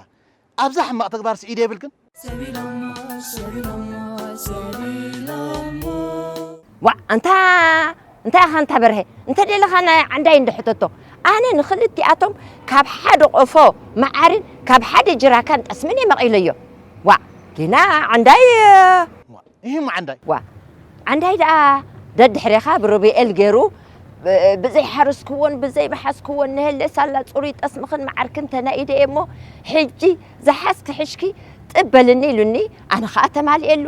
ኣብዛ ሕማቕ ተግባር ስኢደ የብልክን? ዋ፣ ኣንታ፣ እንታይ ኢኻ ኣንታ በርሀ? እንተ ደለኻ ናይ ዓንዳይ እንዶ ሕተቶ። ኣነ ንኽልቲኣቶም ካብ ሓደ ቆፎ መዓርን ካብ ሓደ ጅራካን ጠስምን እየ መቒለዮ። ዋ፣ ጊና ዓንዳይ፣ ዋ፣ ይህም ዓንዳይ። ዋ፣ ዓንዳይ ደኣ ደድሕሬኻ ብሮቤኤል ገይሩ፣ ብ-፣ ብዘይሓረስክዎን ብዘይመሓዝክዎን ነህለ ሳላ ጽሩይ ጠስምኽን መዓርክን ተናኢደ እየ እሞ፣ ሕጂ ዝሓዝኪ ሕሽኪ ጥብ በልኒ ኢሉኒ፣ ኣነ ኸኣ ተማልኤሉ።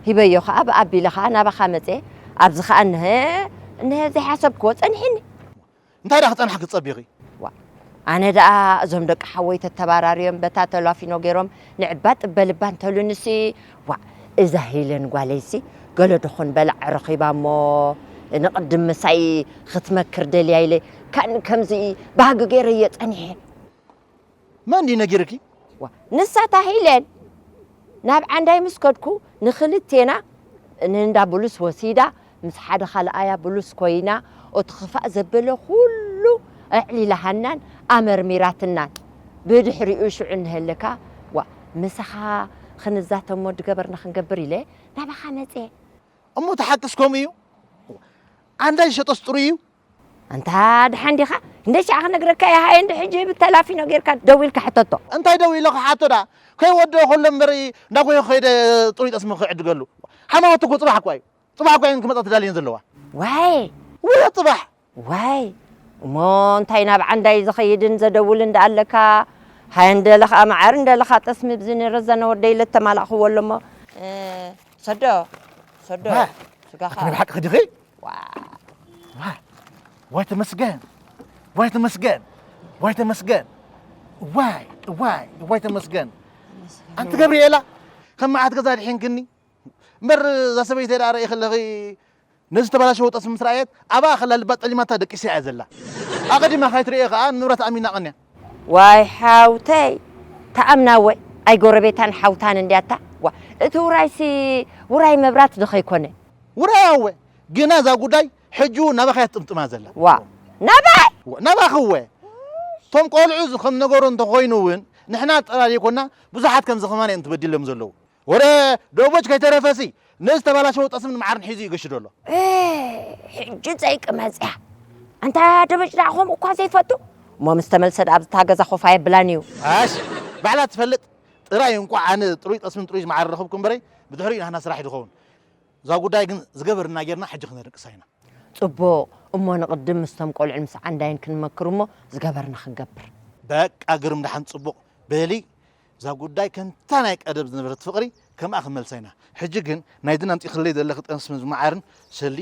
ሂበዮ ኸዓ ብኣቢለ ኸዓ ናባኻ መፅየ። ኣብዚ ኸዓ እነሀ እነሀ ዘይሓሰብክዎ ፀኒሕኒ። እንታይ ደኣ ክፀንሓ ክትፀቢኺ? ዋ ኣነ ደኣ እዞም ደቂ ሓወይ ተተባራርዮም በታ ተላፊኖ ገይሮም ንዕባ ጥበ ልባ እንተሉንሲ። ዋ እዛ ሄለን ጓለይሲ ገለ ደኾን በላዕ ረኺባ እሞ ንቕድም ምሳይ ክትመክር ደልያ ኢለ ካን ከምዚ ባህጊ ገይረዮ ፀኒሐ። መን ድዩ ነጊርኪ? ዋ ንሳ እታ ሄለን ናብ ዓንዳይ ምስ ከድኩ ንኽልቴና ንእንዳ ብሉስ ወሲዳ ምስ ሓደ ካልኣያ ብሉስ ኮይና እቲ ክፋእ ዘበለ ኩሉ ኣዕሊላሃናን ኣመርሚራትናን ብድሕሪኡ ሽዑ እንሀለካ ዋ ምሳኻ ክንዛተሞ ድገበርና ክንገብር ኢለ ናባኻ መፅየ። እሞ እቲ ሓቅስ ከምኡ እዩ? ዓንዳይ ዝሸጦስ ጥሩይ እዩ? ኣንታ ድሓን ዲኻ እንደ ሻዕ ክነግረካ እየ። ሃየ እንዲ ሕጂ ብተላፊኖ ጌርካ ደዊልካ ሕተቶ። እንታይ ደው ኢለ ክሓቶ ደኣ? ከይወድኦ ከሎ እምበር እንዳጎየ ከይደ ጥሩይ ጠስሚ ክዕድገሉ። ሓማወት እኮ ፅባሕ እኳ እዩ። ፅባሕ እኳ እየን ክመፃ ተዳልየን ዘለዋ። ዋይ ውረ ፅባሕ ዋይ እሞ እንታይ ናብ ዓንዳይ ዝኸይድን ዘደውልን ደኣ ኣለካ? ሃየ እንደለ ኸኣ መዓር እንደለ ኸኣ ጠስሚ ብዚ ንረዘነ ወደይ ለተማላእኽዎ ኣሎ እሞ እ፣ ሰዶ ሰዶ ዋ፣ ስጋኻ ኣቲ ናይ ብሓቂ ክድኺ? ዋ፣ ዋይ ተመስገን፣ ዋይ ተመስገን፣ ዋይ ተመስገን፣ ዋይ ዋይ ዋይ ተመስገን። ኣንቲ ገብርኤላ ከም መዓት ገዛ ድሒንክኒ እምበር እዛ ሰበይቲ ደኣ ርእይ ከለኺ ነዚ ዝተበላሸወ ጠስሚ ምስ ረኣየት ኣብኣ ከላ ልባ ጠሊማታ ደቂሳ እያ ዘላ። ኣቐዲማ ካይትርእየ ከኣ ንብረት ኣሚና ቀንያ። ዋይ ሓውተይ ተኣምና ወይ ኣይ ጎረቤታን ሓውታን እንድያታ ዋ እቲ ውራይሲ ውራይ መብራት ዶ ከይኮነ ውራይ ኣወ ግና እዛ ጉዳይ ሕጂ እውን ናባኻ እያ ትጥምጥማ ዘላ። ዋ ናባይ ናባኺ እወ እቶም ቆልዑ ከም ነገሩ እንተኾይኑ እውን ንሕና ጥራይ ዘይኮና ብዙሓት ከምዚ ከማን እዮም ተበዲሎም ዘለዉ። ወረ ደቦጭ ከይተረፈሲ ነዚ ተባላሸወ ጠስምን መዓርን ሒዙ እዩ ገሽዶ ኣሎ። ሕጂ ዘይቂ መፅያ ኣንታ ደበጭ ደኣ ከምኡ እኳ ዘይፈቱ እሞ ምስ ተመልሰ ደኣ ኣብታ ገዛ ኮፍ ኣየብላን እዩ። ኣሽ ባዕላ ትፈልጥ ጥራይ እንቋዕ ኣነ ጥሩይ ጠስምን ጥሩይ መዓር ረኸብኩ እምበረይ ብድሕሪኡ ናህና ስራሕ እዩ ዝኸውን። እዛ ጉዳይ ግን ዝገበርና ጌርና ሕጂ ክነደቅሳ ኢና። ፅቡቕ እሞ ንቕድም ምስቶም ቆልዑን ምስ ዓንዳይን ክንመክር እሞ ዝገበርና ክንገብር። በቃ ግርም ደሓን ፅቡቕ በሊ እዛ ጉዳይ ከምታ ናይ ቀደም ዝነበረት ፍቕሪ ከምኣ ክንመልሳ ኢና። ሕጂ ግን ናይ ድን ኣምፂኽለይ ዘለኺ ጠስምን መዓርን ሰሊ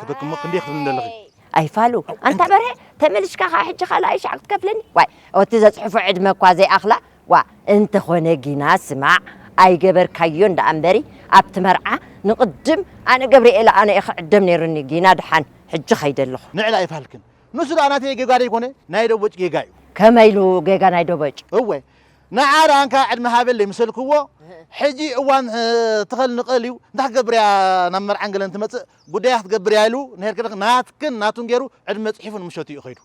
ክበክሞ ክንደይ ክብል እንደለኺ። ኣይፋሉ ኣንታ በርሀ ተመልሽካ ከዓ ሕጂ ካልኣይ ሻዕ ክትከፍለኒ ዋይ ኦቲ ዘፅሕፎ ዕድመ እኳ ዘይኣኽላ ዋ እንተኾነ ጊና ስማዕ ኣይገበርካዮን ደኣ እምበሪ ኣብቲ መርዓ ንቕድም ኣነ ገብርኤል ኣነ እየ ክዕደም ነይሩኒ ጊና ደሓን ሕጂ ኸይደ ኣለኹ ንዕላ ኣይፋልክን ንሱ ደኣ ናተይ ጌጋ ደይኮነ ናይ ደቦጭ ጌጋ እዩ ከመይ ኢሉ ጌጋ ናይ ደቦጭ እወ ንዓ ደኣ እንካ ዕድመ ሃበለይ ምሰልክዎ ሕጂ እዋን ትኸል ንቐል እዩ እንታይ ክገብር እያ ናብ መርዓን ገለን ትመፅእ ጉዳያ ክትገብር እያ ኢሉ ንሄር ክደክ ናትክን ናቱን ገይሩ ዕድመ ፅሒፉ ንምሸቱ እዩ ኸይዱ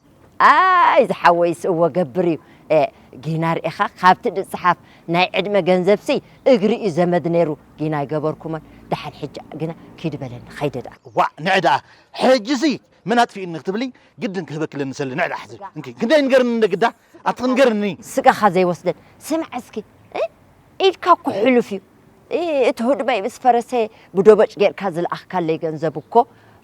ኣይ ዝሓወይስ እወ ገብር እዩ እ፣ ጊና ርኢኻ ካብቲ ድፅሓፍ ናይ ዕድመ ገንዘብሲ እግሪ እዩ ዘመድ ነይሩ ጊና ኣይገበርኩሞን ደሓን ሕጂ ግና ኪድ በለኒ ኸይደ ደኣ ዋዕ ንዕ ደኣ ሕጂሲ መን ኣጥፊእኒ ክትብሊ ግድን ክህበኪ ለኒ ሰሊ ንዕ ደኣ ሕዚ እንኪ ክንደይ ንገርኒ እንደ ግዳ ኣቲ ክንገርኒ ስጋኻ ዘይወስደን ስምዕ እስኪ እ? ኢድካ እኮ ሕሉፍ እዩ እ፣ እቲ ህድመይ ምስ ፈረሰ ብዶበጭ ጌርካ ዝለኣኽካለይ ገንዘብ እኮ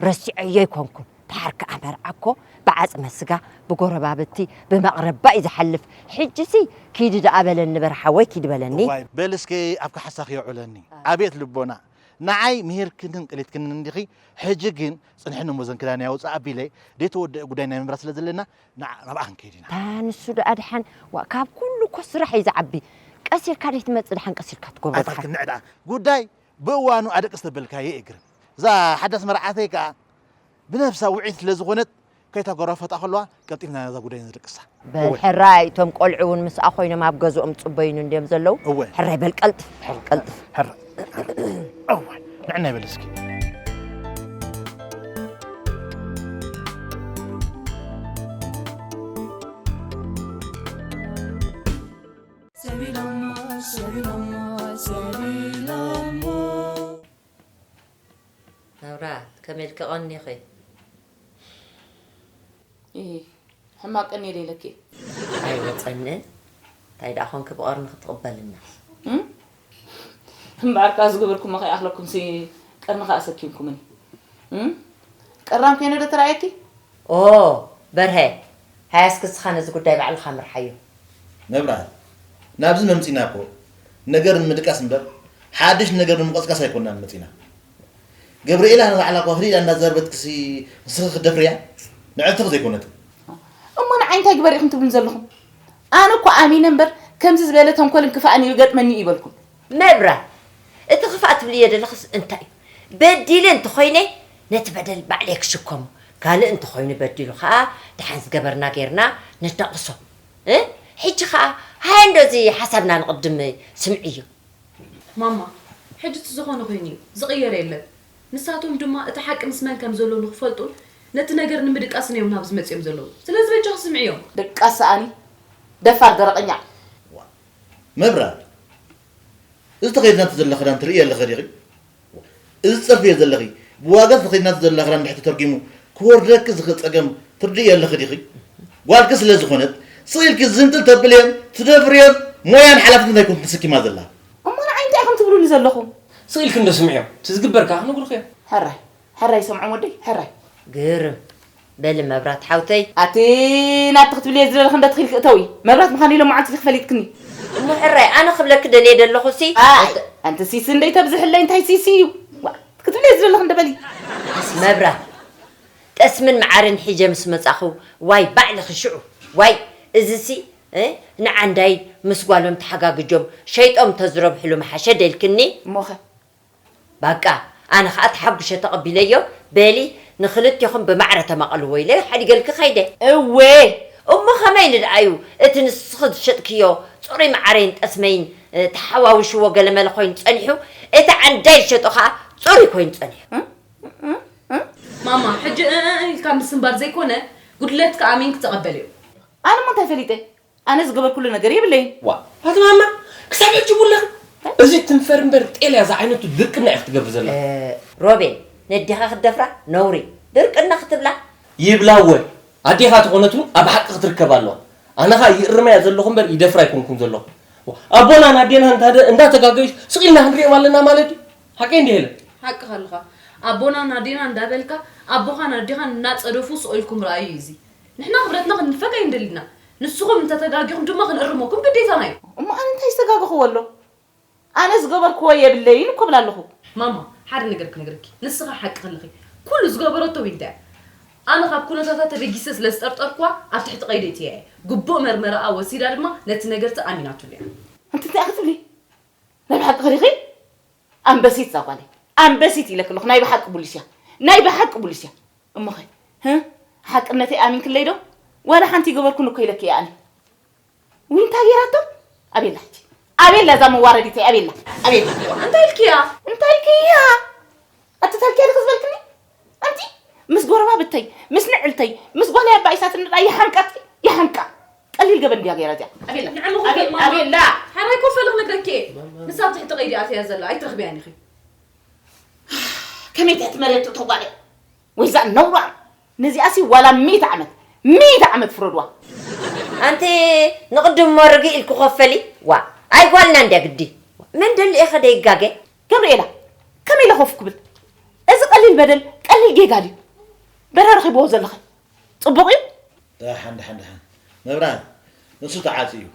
ረሲዐዮ ኣይኮንኩን ደሓር ከኣ መርዓ እኮ ብዓፅመ ስጋ ብጎረባብቲ ብመቕረባ እዩ ዝሓልፍ ሕጂሲ ኪዲ ደኣ በለኒ በርሓወይ ኪዲ በለኒ እዋይ በል እስኪ ኣብ ካሕሳኺ የውዕለኒ ኣቤት ልቦና ንዓይ ምሂርክንን ቀሊትክንን እንዲኺ ሕጂ ግን ፅንሕኒ እሞ ዘን ክዳን ያውፅእ ኣቢለ ደይተወደአ ጉዳይ ናይ ምምራ ስለ ዘለና ንዓ ናብኣ ክንከይድ ኢና እታ ንሱ ደኣ ድሓን ዋ ካብ ኩሉ እኮ ስራሕ እዩ ዝዓቢ ቀስ ኢልካ ደይትመፅእ ድሓን ቀስ ኢልካ ትጎቦ ድሓን ኣይፈልክን ንዕ ደኣ ጉዳይ ብእዋኑ ኣደቅስ ተበልካየ እየ ግርም እዛ ሓዳስ መርዓተይ ከዓ ብነብሳ ውዒት ስለ ዝኾነት ከይተጎራፈጣ ከለዋ ቀልጢፍና ነዛ ጉዳይ ነደቅሳ በል ሕራይ እቶም ቆልዑ እውን ምስኣ ኮይኖም ኣብ ገዝኦም ፅበዩኑ እንድዮም ዘለዉ እወ ሕራይ በል ቀልጥፍ ቀልጥፍ ሕራይ እወ ንዕና ይበል እስኪ ሰቢሎሞ ሰቢሎሞ ሰቢሎሞ መብራት ከመይ ኢልኪ ቀኒኺ? እሂ፣ ሕማቕ ቀንየ ዶ ኢለኪ? ኣይወጸንን። እንታይ ደኣ ኾንኪ ብቐርኒ ክትቕበልናስ? እም? እምበኣር ከኣ ዝገበርኩሞ ከይኣኽለኩምሲ ቀርኒ ከኣ ኣሰኪምኩምኒ። እም? ቀራም ኮይነ ዶ ተራእየኪ? ኦ በርሀ፣ ሃያ እስኪ እስኻ ነዚ ጉዳይ ባዕልኻ ምርሓዮ። መብርሃን፣ ናብዚ መምጺእና እኮ ነገር ንምድቃስ እምበር ሓድሽ ነገር ንምቐስቃስ ኣይኮናን መጺና። ገብርኤላ ንባዕላ እኳ ክሊላ እንዳዘርበትክሲ ንስኺ ክትደፍርያ ንዕልትኺ ዘይኮነት። እሞ ንዓይ እንታይ ግበር ኢኹም ትብሉኒ ዘለኹም? ኣነ እኮ ኣሚነ እምበር ከምዚ ዝበለ ተንኮልን ክፋእን ይገጥመኒ ይበልኩም። መብራት፣ እቲ ክፋእ ትብልዮ ዘለኽስ እንታይ እዩ? በዲለ እንተኾይነ ነቲ በደል ባዕለይ ክሽከሞ፣ ካልእ እንተኾይኑ በዲሉ ኸኣ ደሓን ዝገበርና ጌርና ነዳቕሶ። እ? ሕጂ ኸኣ ሃየ እንዶ እዚ ሓሳብና ንቕድም ስምዕዮ። ማማ፣ ሕጂ እቲ ዝኾነ ኮይኑ እዩ፣ ዝቕየር የለን። ንሳቶም ድማ እቲ ሓቂ ምስ መን ከም ዘሎ ንኽፈልጡን ነቲ ነገር ንምድቃስን እዮም ናብዚ መጺኦም ዘለዉ። ስለዚ በጃኺ ስምዕዮም። ድቃስ ሰኣኒ፣ ደፋር ደረቐኛ። መብራት፣ እዚ ተኸዲናቶ ዘላ ክዳን ትርእዮ ኣለኺ ዲኺ? እዚ ትጸርፍዮ ዘለኺ፣ ብዋጋ ተኸዲናቶ ዘላ ክዳን እንድሕር ተተርጒሙ ክወርደኪ ዝኽእል ጸገም ትርድእዮ ኣለኺ ዲኺ? ጓልኪ ስለ ዝኾነት፣ ስቕ ኢልኪ ዝንጥል ተብልዮን ትደፍርዮን ሞያን ሓላፍነትን ኣይኮንክን ተሰኪማ ዘላ። እሞ ንዓይ እንታይ ኢኹም ትብሉኒ ዘለኹም? ስቕ ኢልኪ እንዶ ስምዕዮ፣ እቲ ዝግበር ከኣ ክነግሩኺ እዮም። ሕራይ፣ ሕራይ ይሰምዖም ወደይ፣ ሕራይ። ግርም በሊ መብራት ሓውተይ። ኣቲ ናብቲ ክትብልዮ ዝደለኺ እንዶ ተኺልኪ እተዊ። መብራት ምዃነይ ሎማዓንቲ ኢኺ ፈሊጥክኒ። እሞ ሕራይ ኣነ ክብለኪ ደልየ ደለኹሲ። ኣይ ኣንቲ ሲሲ እንደይ ተብዝሕለይ እንታይ ሲሲ እዩ? ዋ፣ ክትብልዮ ዝደለኺ እንዶ በሊ። መብራት ጠስምን መዓርን ሒጀ ምስ መጻኹ ዋይ ባዕልኺ ሽዑ ዋይ እዚሲ እ ንዓንዳይ ምስ ጓሎም ተሓጋግጆም ሸይጦም ተዝረብሕሉ ምሓሸ ደልክኒ። እሞኸ? ባቃ ኣነ ኸኣ ተሓጉሸ ተቐቢለዮ። በሊ ንኽልቴኹም ብማዕረ ተማቐልዎ ኢለ ሓዲገልኪ ኸይደ። እወ እሞ ኸመይ ኢሉ ደኣ እዩ እቲ ንስኺ ዝሸጥክዮ ጽሩይ መዓረይን ጠስመይን ተሓዋዊሽዎ ገለመለ ኮይኑ ጸኒሑ፣ እቲ ዓንዳይ ዝሸጦ ኸኣ ጽሩይ ኮይኑ ጸኒሑ። ማማ ሕጂ እእ ኢልካ ምስንባር ዘይኮነ ጉድለትኪ ኣሚንኪ ተቐበልዮ። ኣነ እሞ እንታይ ፈሊጠ? ኣነ ዝገበርኩሉ ነገር የብለይን። ዋእ ኣቲ ማማ ክሳብ ሕጂ ቡላ እዚ ትንፈር እምበር ጤል እያ ዝዓይነቱ ድርቅና እያ ክትገብር ዘላ። ሮቤል ነዴኻ ክትደፍራ ነውሪ ድርቅና ክትብላ። ይብላ እወ ኣዴኻ ተኾነት እውን ኣብ ሓቂ ክትርከብ ኣለዋ። ኣነ ኸኣ ይእርማ እየ ዘለኹ እምበር ይደፍራ ኣይኮንኩን ዘለኹ። ኣቦናን ኣዴናን እንዳ ተጋገዩስ ስቕ ኢልና ክንሪኦም ኣለና ማለት ድዩ? ሓቀይ እንድየ ኢለ። ሓቅኻ ኣለኻ ኣቦናን ኣዴናን እንዳበልካ ኣቦኻን ኣዴኻን እናጸደፉ ስቕ ኢልኩም ረኣዩ እዩ እዚ። ንሕና ክብረትና ክንንፈግ ኣይንደልን ኢና። ንስኹም እንተ ተጋጊኹም ድማ ክንእርመኩም ግዴታና እዩ። እሞ ኣነ እንታይ ዝተጋገኽዎ ኣሎ? ኣነ ዝገበርክዎ የብለይን እኮ እብል ኣለኹ። ማማ ሓደ ነገር ክነግረኪ፣ ንስኺ ሓቂ ከለኺ ኩሉ ዝገበረቶ ዊንታ እያ። ኣነ ካብ ኩነታታ ተበጊሰ ስለ ዝጠርጠርክዋ ኣብ ትሕቲ ቀይዲ እትያ እየ። ግቡእ መርመረኣ ወሲዳ ድማ ነቲ ነገር'ቲ ኣሚናትሉ እያ። ኣንቲ እንታይ ኢኺ ትብሊ? ናይ ብሓቂ ዲኺ? ኣንበሲት እዛ ጓለይ ኣንበሲት ኢለኪ ኣለኹ። ናይ ብሓቂ ቡሊስ እያ። ናይ ብሓቂ ቡሊስ እያ። እሞኸ? ህህ? ሓቅነተይ ኣሚንክለይ ዶ? ዋላ ሓንቲ ኣይገበርኩን እኮ ኢለኪ እየ ኣነ። ዊንታ ጌራቶ? ኣቤላ ሕጂ ኣቤላ እዛ መዋረዲተይ ኣቤላ ኣቤላ። እንታይ ኢልክያ? እንታይ ኢልክያ? ኣቲ ተልክያ ዲኺ ዝበልክኒ? ኣንቲ ምስ ጎረባብተይ ምስ ንዕልተይ ምስ ጓለይ ኣባኢሳትኒ ደኣ ይሓንቃ ይሓንቃ። ቀሊል ገበን ድያ ገይራ እዚኣ? ኣቤላ ንዕምኹ ኣቤላ ማማ። ኣቤላ። ሓራይ ኮፍ በሊ ክነግረኪ እየ። ንሳ ኣብ ትሕቲ ቀይዲ ኣትያ ዘላ ኣይትረኽብያን ኢኺ። ከመይ ትሕቲ መሬት ትእቶ ጓለይ? ወይዛ ነውራ ነዚኣሲ ዋላ ሚእቲ ዓመት ሚእቲ ዓመት ፍረድዋ። ኣንቲ ንቕድም እሞ ርግእ ኢልኪ ኮፍ በሊ። ዋእ ኣይ ጓልና እንድያ ግዲ። መን ደሊኤ ከ ደይጋገ? ገብርኤላ ከመይ ኢለ ኮፍ ክብል? እዚ ቀሊል በደል ቀሊል ጌጋ ድዩ? በረ ረኺብዎ ዘለኺ ጽቡቕ እዩ? ደሓን ደሓን ደሓን መብርሃን ንሱ ተዓጽዩ እዩ።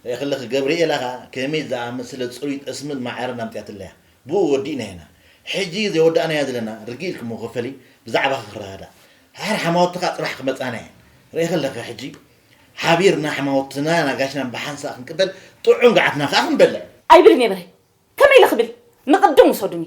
ርኢኺ ኣለኺ ገብርኤላ ኸኣ ከመይ ዝኣመሰለ ጽሩይ ጠስምን መዓርን ኣምጺኣትለይ እያ። ብኡ ወዲእናዮ ኢና። ሕጂ ዘይወዳእናዮ ዘለና ርግእ ኢልኪ እሞ ኮፍ በሊ ብዛዕባኺ ክረዳዳእ። ድሓር ሓማውትኻ ጽባሕ ክመጻና እየን። ርኢኺ ኣለኺ ሕጂ ሓቢርና ሓማውትናን ኣጋይሽናን ብሓንሳእ ክንቅበል ጥዑም ገዓትና ኸኣ ክንበልዕ። ኣይብልን እየ በረ ከመይ ኢለ ክብል ንቕድም ውሰዱኒ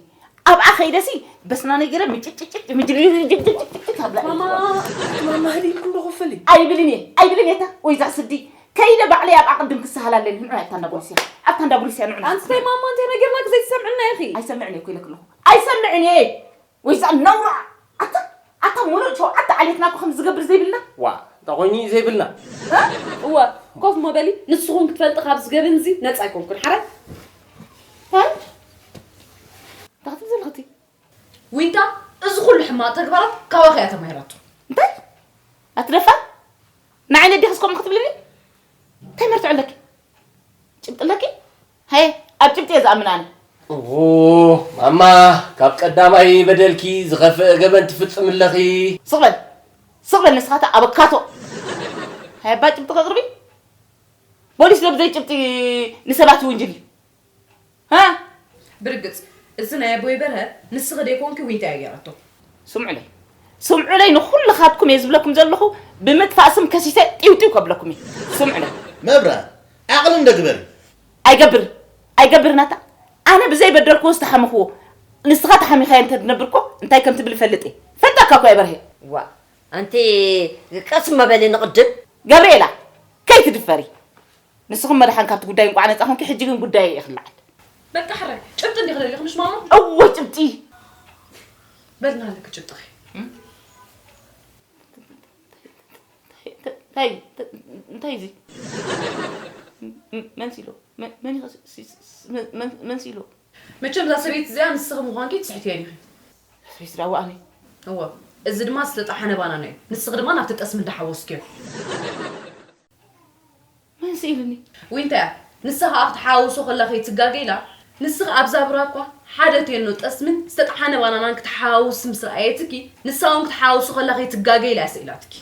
ኣብኣ ከይደሲ በስናነይ ገይረ ምጭጭጭጭ ምጅልልልጭጭጭጭ ኣብላ እየ ማማ ዝወርድ። ማማ ህሊልኪ እንዶ ኮፈሊ ኣይብልን እየ ኣይብልን እየ እታ ወይዛ ስዲ ከይደ ባዕለይ ኣብኣ ቅድም ክሰሃላለኒ ንዑ ኣብታ እንዳ ቦሊስ እያ ኣብታ እንዳ ቦሊስ እያ ንዑ ኣንስተይ ማማ እንታይ ነጊርናኪ ዘይትሰምዕና ኢኺ ኣይሰምዕን እየ እኮ ኢለኪ ኣለኹ ኣይሰምዕን እየ ወይዛ ነውራ ኣታ ኣታ ሙሉእ ሸውዓተ ዓሌትና እኮ ከም ዝገብር ዘይብልና ዋ እንታይ ኮይኑ እዩ ዘይብልና እወ ኮፍ ሞ በሊ ንስኹም ክትፈልጢ ካብዚ ገበን እዚ ነፃ ኣይኮንኩን ሓራይ እንታይ እንታይ ክትብል ዘለኽቲ ዊንታ እዚ ኩሉ ሕማቕ ተግባራት ካባኺ እያ ተማሂራቶ እንታይ ኣትደፋ ንዓይ ነዴኽስ ከምኡ ክትብልኒ እንታይ መርትዖ ኣለኪ ጭብጢ ኣለኪ ሃየ ኣብ ጭብጢ እየ ዝኣምን ኣነ ኦ ማማ ካብ ቀዳማይ በደልኪ ዝኸፍአ ገበን ትፍጽም ኣለኺ ስቕ በል ስቕ በል ንስኻ እታ ኣበካቶ ሃየ ኣባ ጭብጢ ከቕርቢ ፖሊስ ዶ ብዘይ ጭብጢ ንሰባት ይውንጅል እዩ ሃ ብርግጽ፣ እዚ ናይ ኣቦይ በርሀ ንስኺ ደይኮንኪ ዊንታ እያ ገይራቶ። ስምዑለይ፣ ስምዑለይ፣ ንኹልኻትኩም እየ ዝብለኩም ዘለኹ። ብምጥፋእ ስም ከሲሰ ጢው ጢው ከብለኩም እየ። ስምዑለይ። መብራት፣ ዓቕሊ እንደ ግበሪ። ኣይገብር፣ ኣይገብር ናታ። ኣነ ብዘይ በደልኩዎ ዝተሓመኽዎ፣ ንስኻ ተሓሚኻዮ እንተ ትነብር እኮ እንታይ ከም ትብል እፈልጥ እየ። ፈልጠካ እኮ እየ በርሄ። ዋ፣ ኣንቲ ቀስ መበሊ ንቕድም። ገብርኤላ፣ ከይትድፈሪ። ንስኹም መድሓን ካብቲ ጉዳይ እንቋዕ ነጻ ኮንኪ፣ ሕጂ ግን ጉዳይ እየ ክልዓል። በቃ ሕራይ፣ ጭብጢ እንዲኺ ደሊኺ ምሽ ማማ? እወ፣ ጭብጢ። በልና ኣለኪ ጭብጥኺ። እንታይ፣ እንታይ፣ እንታይ እዚ? መን ሲሎ? መን፣ መን፣ መን፣ መን ሲሎ? መቸም እዛ ሰበይቲ እዚኣ ንስኺ ምዃንኪ ትስሕትዮ ኢኺ። ሰበይቲ ዳዋ ኣነ። እወ፣ እዚ ድማ ዝተጠሓነ ባናና እዩ። ንስኺ ድማ ናብቲ ጠስሚ እንዳሓወስክዮ። መን ስኢልኒ? ዊንታ እያ። ንሳ ኸኣ ክትሓውሶ ከላ ከይትጋገ ኢላ። ንስኺ ኣብዛ ብራኳ ሓደ ቴኖ ጠስምን ዝተጠሓነ ባናናን ክትሓውስ ምስ ረኣየትኪ፣ ንሳ እውን ክትሓውሶ ከላ ከይትጋገ ኢላ እያ ስኢላትኪ።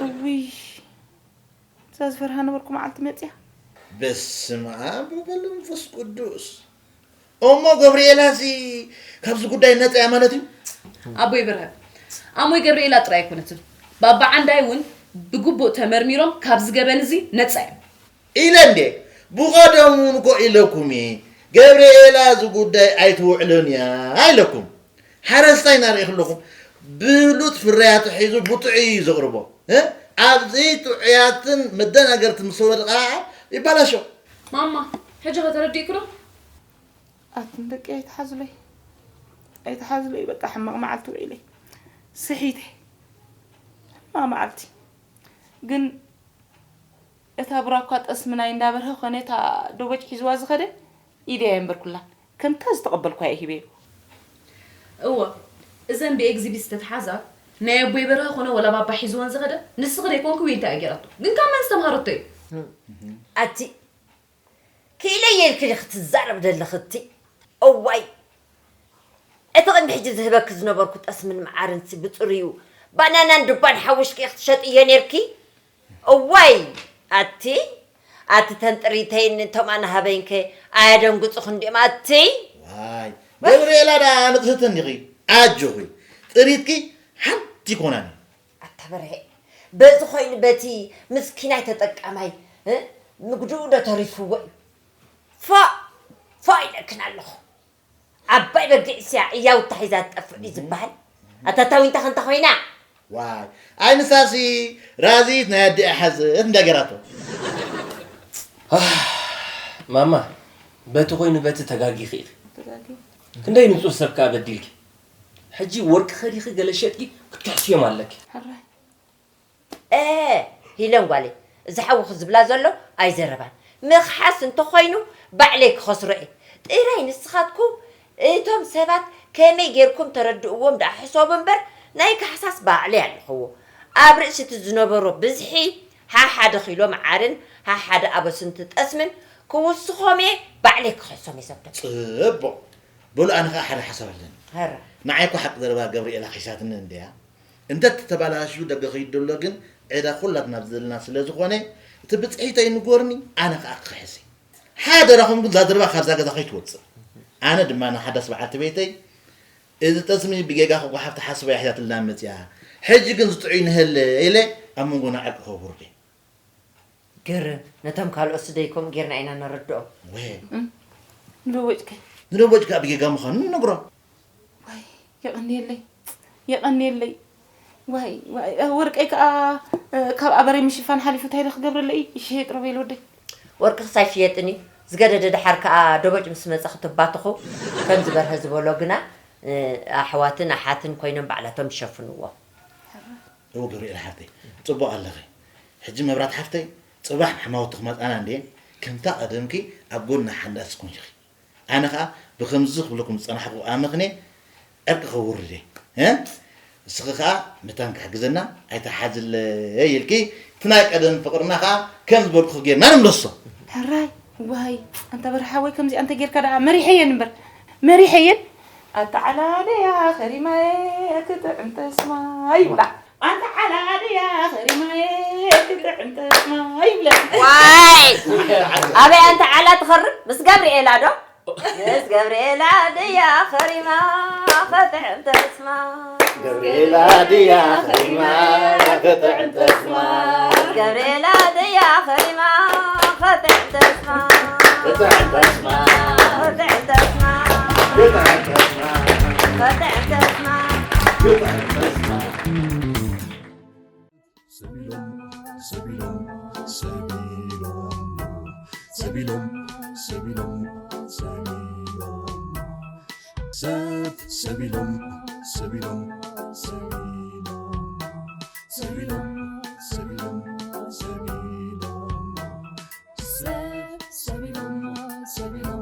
እውይ፣ እዛ ዝፈርሃ ነበርኩ መዓልቲ መጽያ። በስመ ኣብ ወወልድ ወመንፈስ ቅዱስ። እሞ ገብርኤላሲ ካብዚ ጉዳይ ነጻ እያ ማለት እዩ? ኣቦይ ብርሃን፣ ኣሞይ ገብርኤላ ጥራይ ኣይኮነትን። ባባ ዓንዳይ እውን ብግቡእ ተመርሚሮም ካብዚ ገበን እዚ ነጻ እዮም። ኢለ እንዴ? ብቐደም እውን እኮ ኢለኩም እየ። ገብርኤላ እዚ ጉዳይ ኣይትውዕልን እያ ኢለኩም። ሓረስታይ እናርኢ ከለኹም ብሉጽ ፍርያቱ ሒዙ ብጥዑይ እዩ ዘቕርቦ። እ? ኣብ ዘይጥዑያትን መደናገርቲ ምስ ወደቐ ይባላሾ። ማማ፣ ሕጂ ኸ ተረዲእኪ ዶ? ኣቱም ደቂ ኣይትሓዙለይ፣ ኣይትሓዙለይ። በቃ ሕማቕ መዓልቲ ውዒለይ ስሒተ። ሕማቕ መዓልቲ። ግን እታ ብራኳ ጠስሚ ናይ እንዳበርሀ ኾነ እታ ደቦጭ ሒዝዋ ዝኸደ ኢደይ ኣየንበርኩላን። ከምታ ዝተቐበልኳ እየ ሂበዮ። እወ፣ እዘን ብኤግዚቢት ዝተትሓዛ ናይ ኣቦይ በርሀ ኾነ ወላ ባባ ሒዝወን ዝኸደ ንስኺ ደይኮንኪ ዊንታ እያ ገይራቶ። ግን ካብ መን ዝተምሃረቶ እዩ? ኣቲ ክኢለየ ኢልኪ ዲኺ ትዛረብ ዘለኺ እቲ? እዋይ፣ እቲ ቅድሚ ሕጂ ዝህበኪ ዝነበርኩ ጠስምን መዓርንሲ ብጽሩዩ ባናናን ዱባን ሓዊሽኪ ክትሸጥዮ ኔርኪ? እዋይ፣ ኣቲ፣ ኣቲ ተን ጥሪተይን እቶም ኣናሃበይንከ ኣየደንግጹኽን ድዮም ኣቲ? ዋይ፣ ገብርኤላ ደኣ ንቕስቲ እንዲኺ? ኣጆኺ፣ ጥሪትኪ ሓንቲ ይኮናን እዩ። ኣታ በርሄ፣ በዚ ኮይኑ በቲ ምስኪናይ ተጠቃማይ፣ እ፣ ምግድኡ ዶ ተሪፍዎ እዩ? ፋእ፣ ፋእ ኢለክን ኣለኹ። ዓባይ በጊዕ እስያ እያውታ ሒዛ ትጠፍእ ድዩ ዝበሃል? ኣታ ታዊንታ ከንታ ኮይና? ዋይ፣ ኣይ ንሳሲ ራዚት ናይ ኣዲኣ ሓዘት እንዳ ገራቶ። ኣህ፣ ማማ፣ በቲ ኮይኑ በቲ ተጋጊኺ ኢኺ። ተጋጊ። ክንደይ ንጹህ ሰብ ከኣ በዲልኪ። ሕጂ ወርቂ ኸዲኺ ገለ ሸጥኪ ክትክሕስዮም ኣለኪ። ሕራይ። ኤ፣ ሂለን ጓለይ፣ እዚ ሓውኺ ዝብላ ዘሎ ኣይዘረባን። ምኽሓስ እንተኾይኑ ባዕለይ ክኸስሮ እየ። ጥራይ ንስኻትኩም እቶም ሰባት ከመይ ጌርኩም ተረድእዎም ደኣ ሕሰቡ እምበር፣ ናይ ካሕሳስ ባዕለይ ኣለኽዎ። ኣብ ርእሲ እቲ ዝነበሮ ብዝሒ፣ ሃ ሓደ ኪሎ መዓርን ሃ ሓደ ኣበስንቲ ጠስምን ክውስኾም እየ፣ ባዕለይ ክኸሶም እየ ሰብቶም። ጽቡቕ። በሉ ኣነ ኸኣ ሓደ ሓሳብ ኣለኒ። ሀረ። ንዓይ እኮ ሓቂ ዘረባ ገብርኤላ ኺሳትኒ እንድያ። እንተ ተተባላሹ ደገ ኸይዱ ዘሎ ግን ዕዳ ኩላትና ዘለና ስለ ዝኾነ፣ እቲ ብጽሒተይ ንጎርኒ፣ ኣነ ኸኣ ክኽሕስ እየ። ሓደራኹም ግን እዛ ዘረባ ካብዛ ገዛ ኸይትወጽእ። ኣነ ድማ ንሓዳስ በዓልቲ ቤተይ፣ እዚ ጠስሚ ብጌጋ ኸጓሓፍ ተሓስቦ እያ ሒዛትልና መጺኣ። ሕጂ ግን ዝጥዑይ ንሀለ ኢለ ኣብ መንጎና ዕርቂ ከውርድ እየ። ግርም፣ ነቶም ካልኦት ስደይ ከምኡ ጌርና ኢና ነረድኦም። ወይ። እም፣ ንደቦጭ ከ? ንደቦጭ ከኣ ብጌጋ ምዃኑ ንነግሮ። ዋይ፣ የቐንየለይ፣ የቐንየለይ። ዋይ፣ ዋይ፣ እ፣ ወርቀይ ከኣ፣ እ፣ ካብ ኣበረይ ምሽፋን ሓሊፉ እንታይ ዶ ክገብረለይ? ይሽየጥ ዶ በይል ወደይ። ወርቅኽስ ኣይሽየጥን እዩ። ዝገደደ ደሓር ከኣ ደቦጭ ምስ መጸ ክትባትኹ፣ ከም ዝበርሀ ዝበሎ ግና፣ እ፣ ኣሕዋትን ኣሓትን ኮይኖም ባዕላቶም ይሸፍንዎ። እወ ገብርኤል ሓፍተይ፣ ጽቡቕ ኣለኺ። ሕጂ መብራት ሓፍተይ፣ ጽባሕ ንዓማውቲ ክመጻና እንድየን፣ ከምታ ቀደምኪ ኣብ ጎና ሓንዳስ ኮንኪ። ኣነ ኸኣ ብኸምዚ ክብለኩም ዝጸናሕኩ ኣመኽንየ ዕርቂ ከውርድ እየ። እ? እስኺ ኸኣ መታን ክሕግዘና ኣይትሓዝለይ ኢልኪ፣ እቲ ናይ ቀደም ፍቕርና ኸኣ ከም ዝበልኩኺ ጌርና ንምለሶ። ሕራይ፣ ዋይ፣ ኣንታ በርሓ ወይ ከምዚኣ እንተ ጌርካ ደኣ መሪሐየን እምበር፣ መሪሐየን። ኣተዓላልያ ኸሪማየ ክጥዕም ጠስማ ይብላ። ኣንተ ዓላ ድያ ኸሪማየ ክጥዕም ጠስማ ይብለኒ። ዋይ! ኣበይ ኣንተ ዓላ ትኸርም? ምስ ገብርኤላ ዶ? ምስ ገብርኤላ ድያ ኸሪማ ኸጥዕም ተስማ። ገብርኤላ ድያ ኸሪማ ኸጥዕም ተስማ። ገብርኤላ ድያ ኸሪማ ኸጥዕም ተስማ። ኸጥዕም ተስማ። ኸጥዕም ተስማ። ኸጥዕም ተስማ። ኸጥዕም ተስማ። ኸጥዕም ተስማ። ሰቢሎም ሰቢሎም ሰቢሎም ሰቢሎም ሰቢሎም ሰቢሎም ሰብ ሰቢሎም ሰቢሎም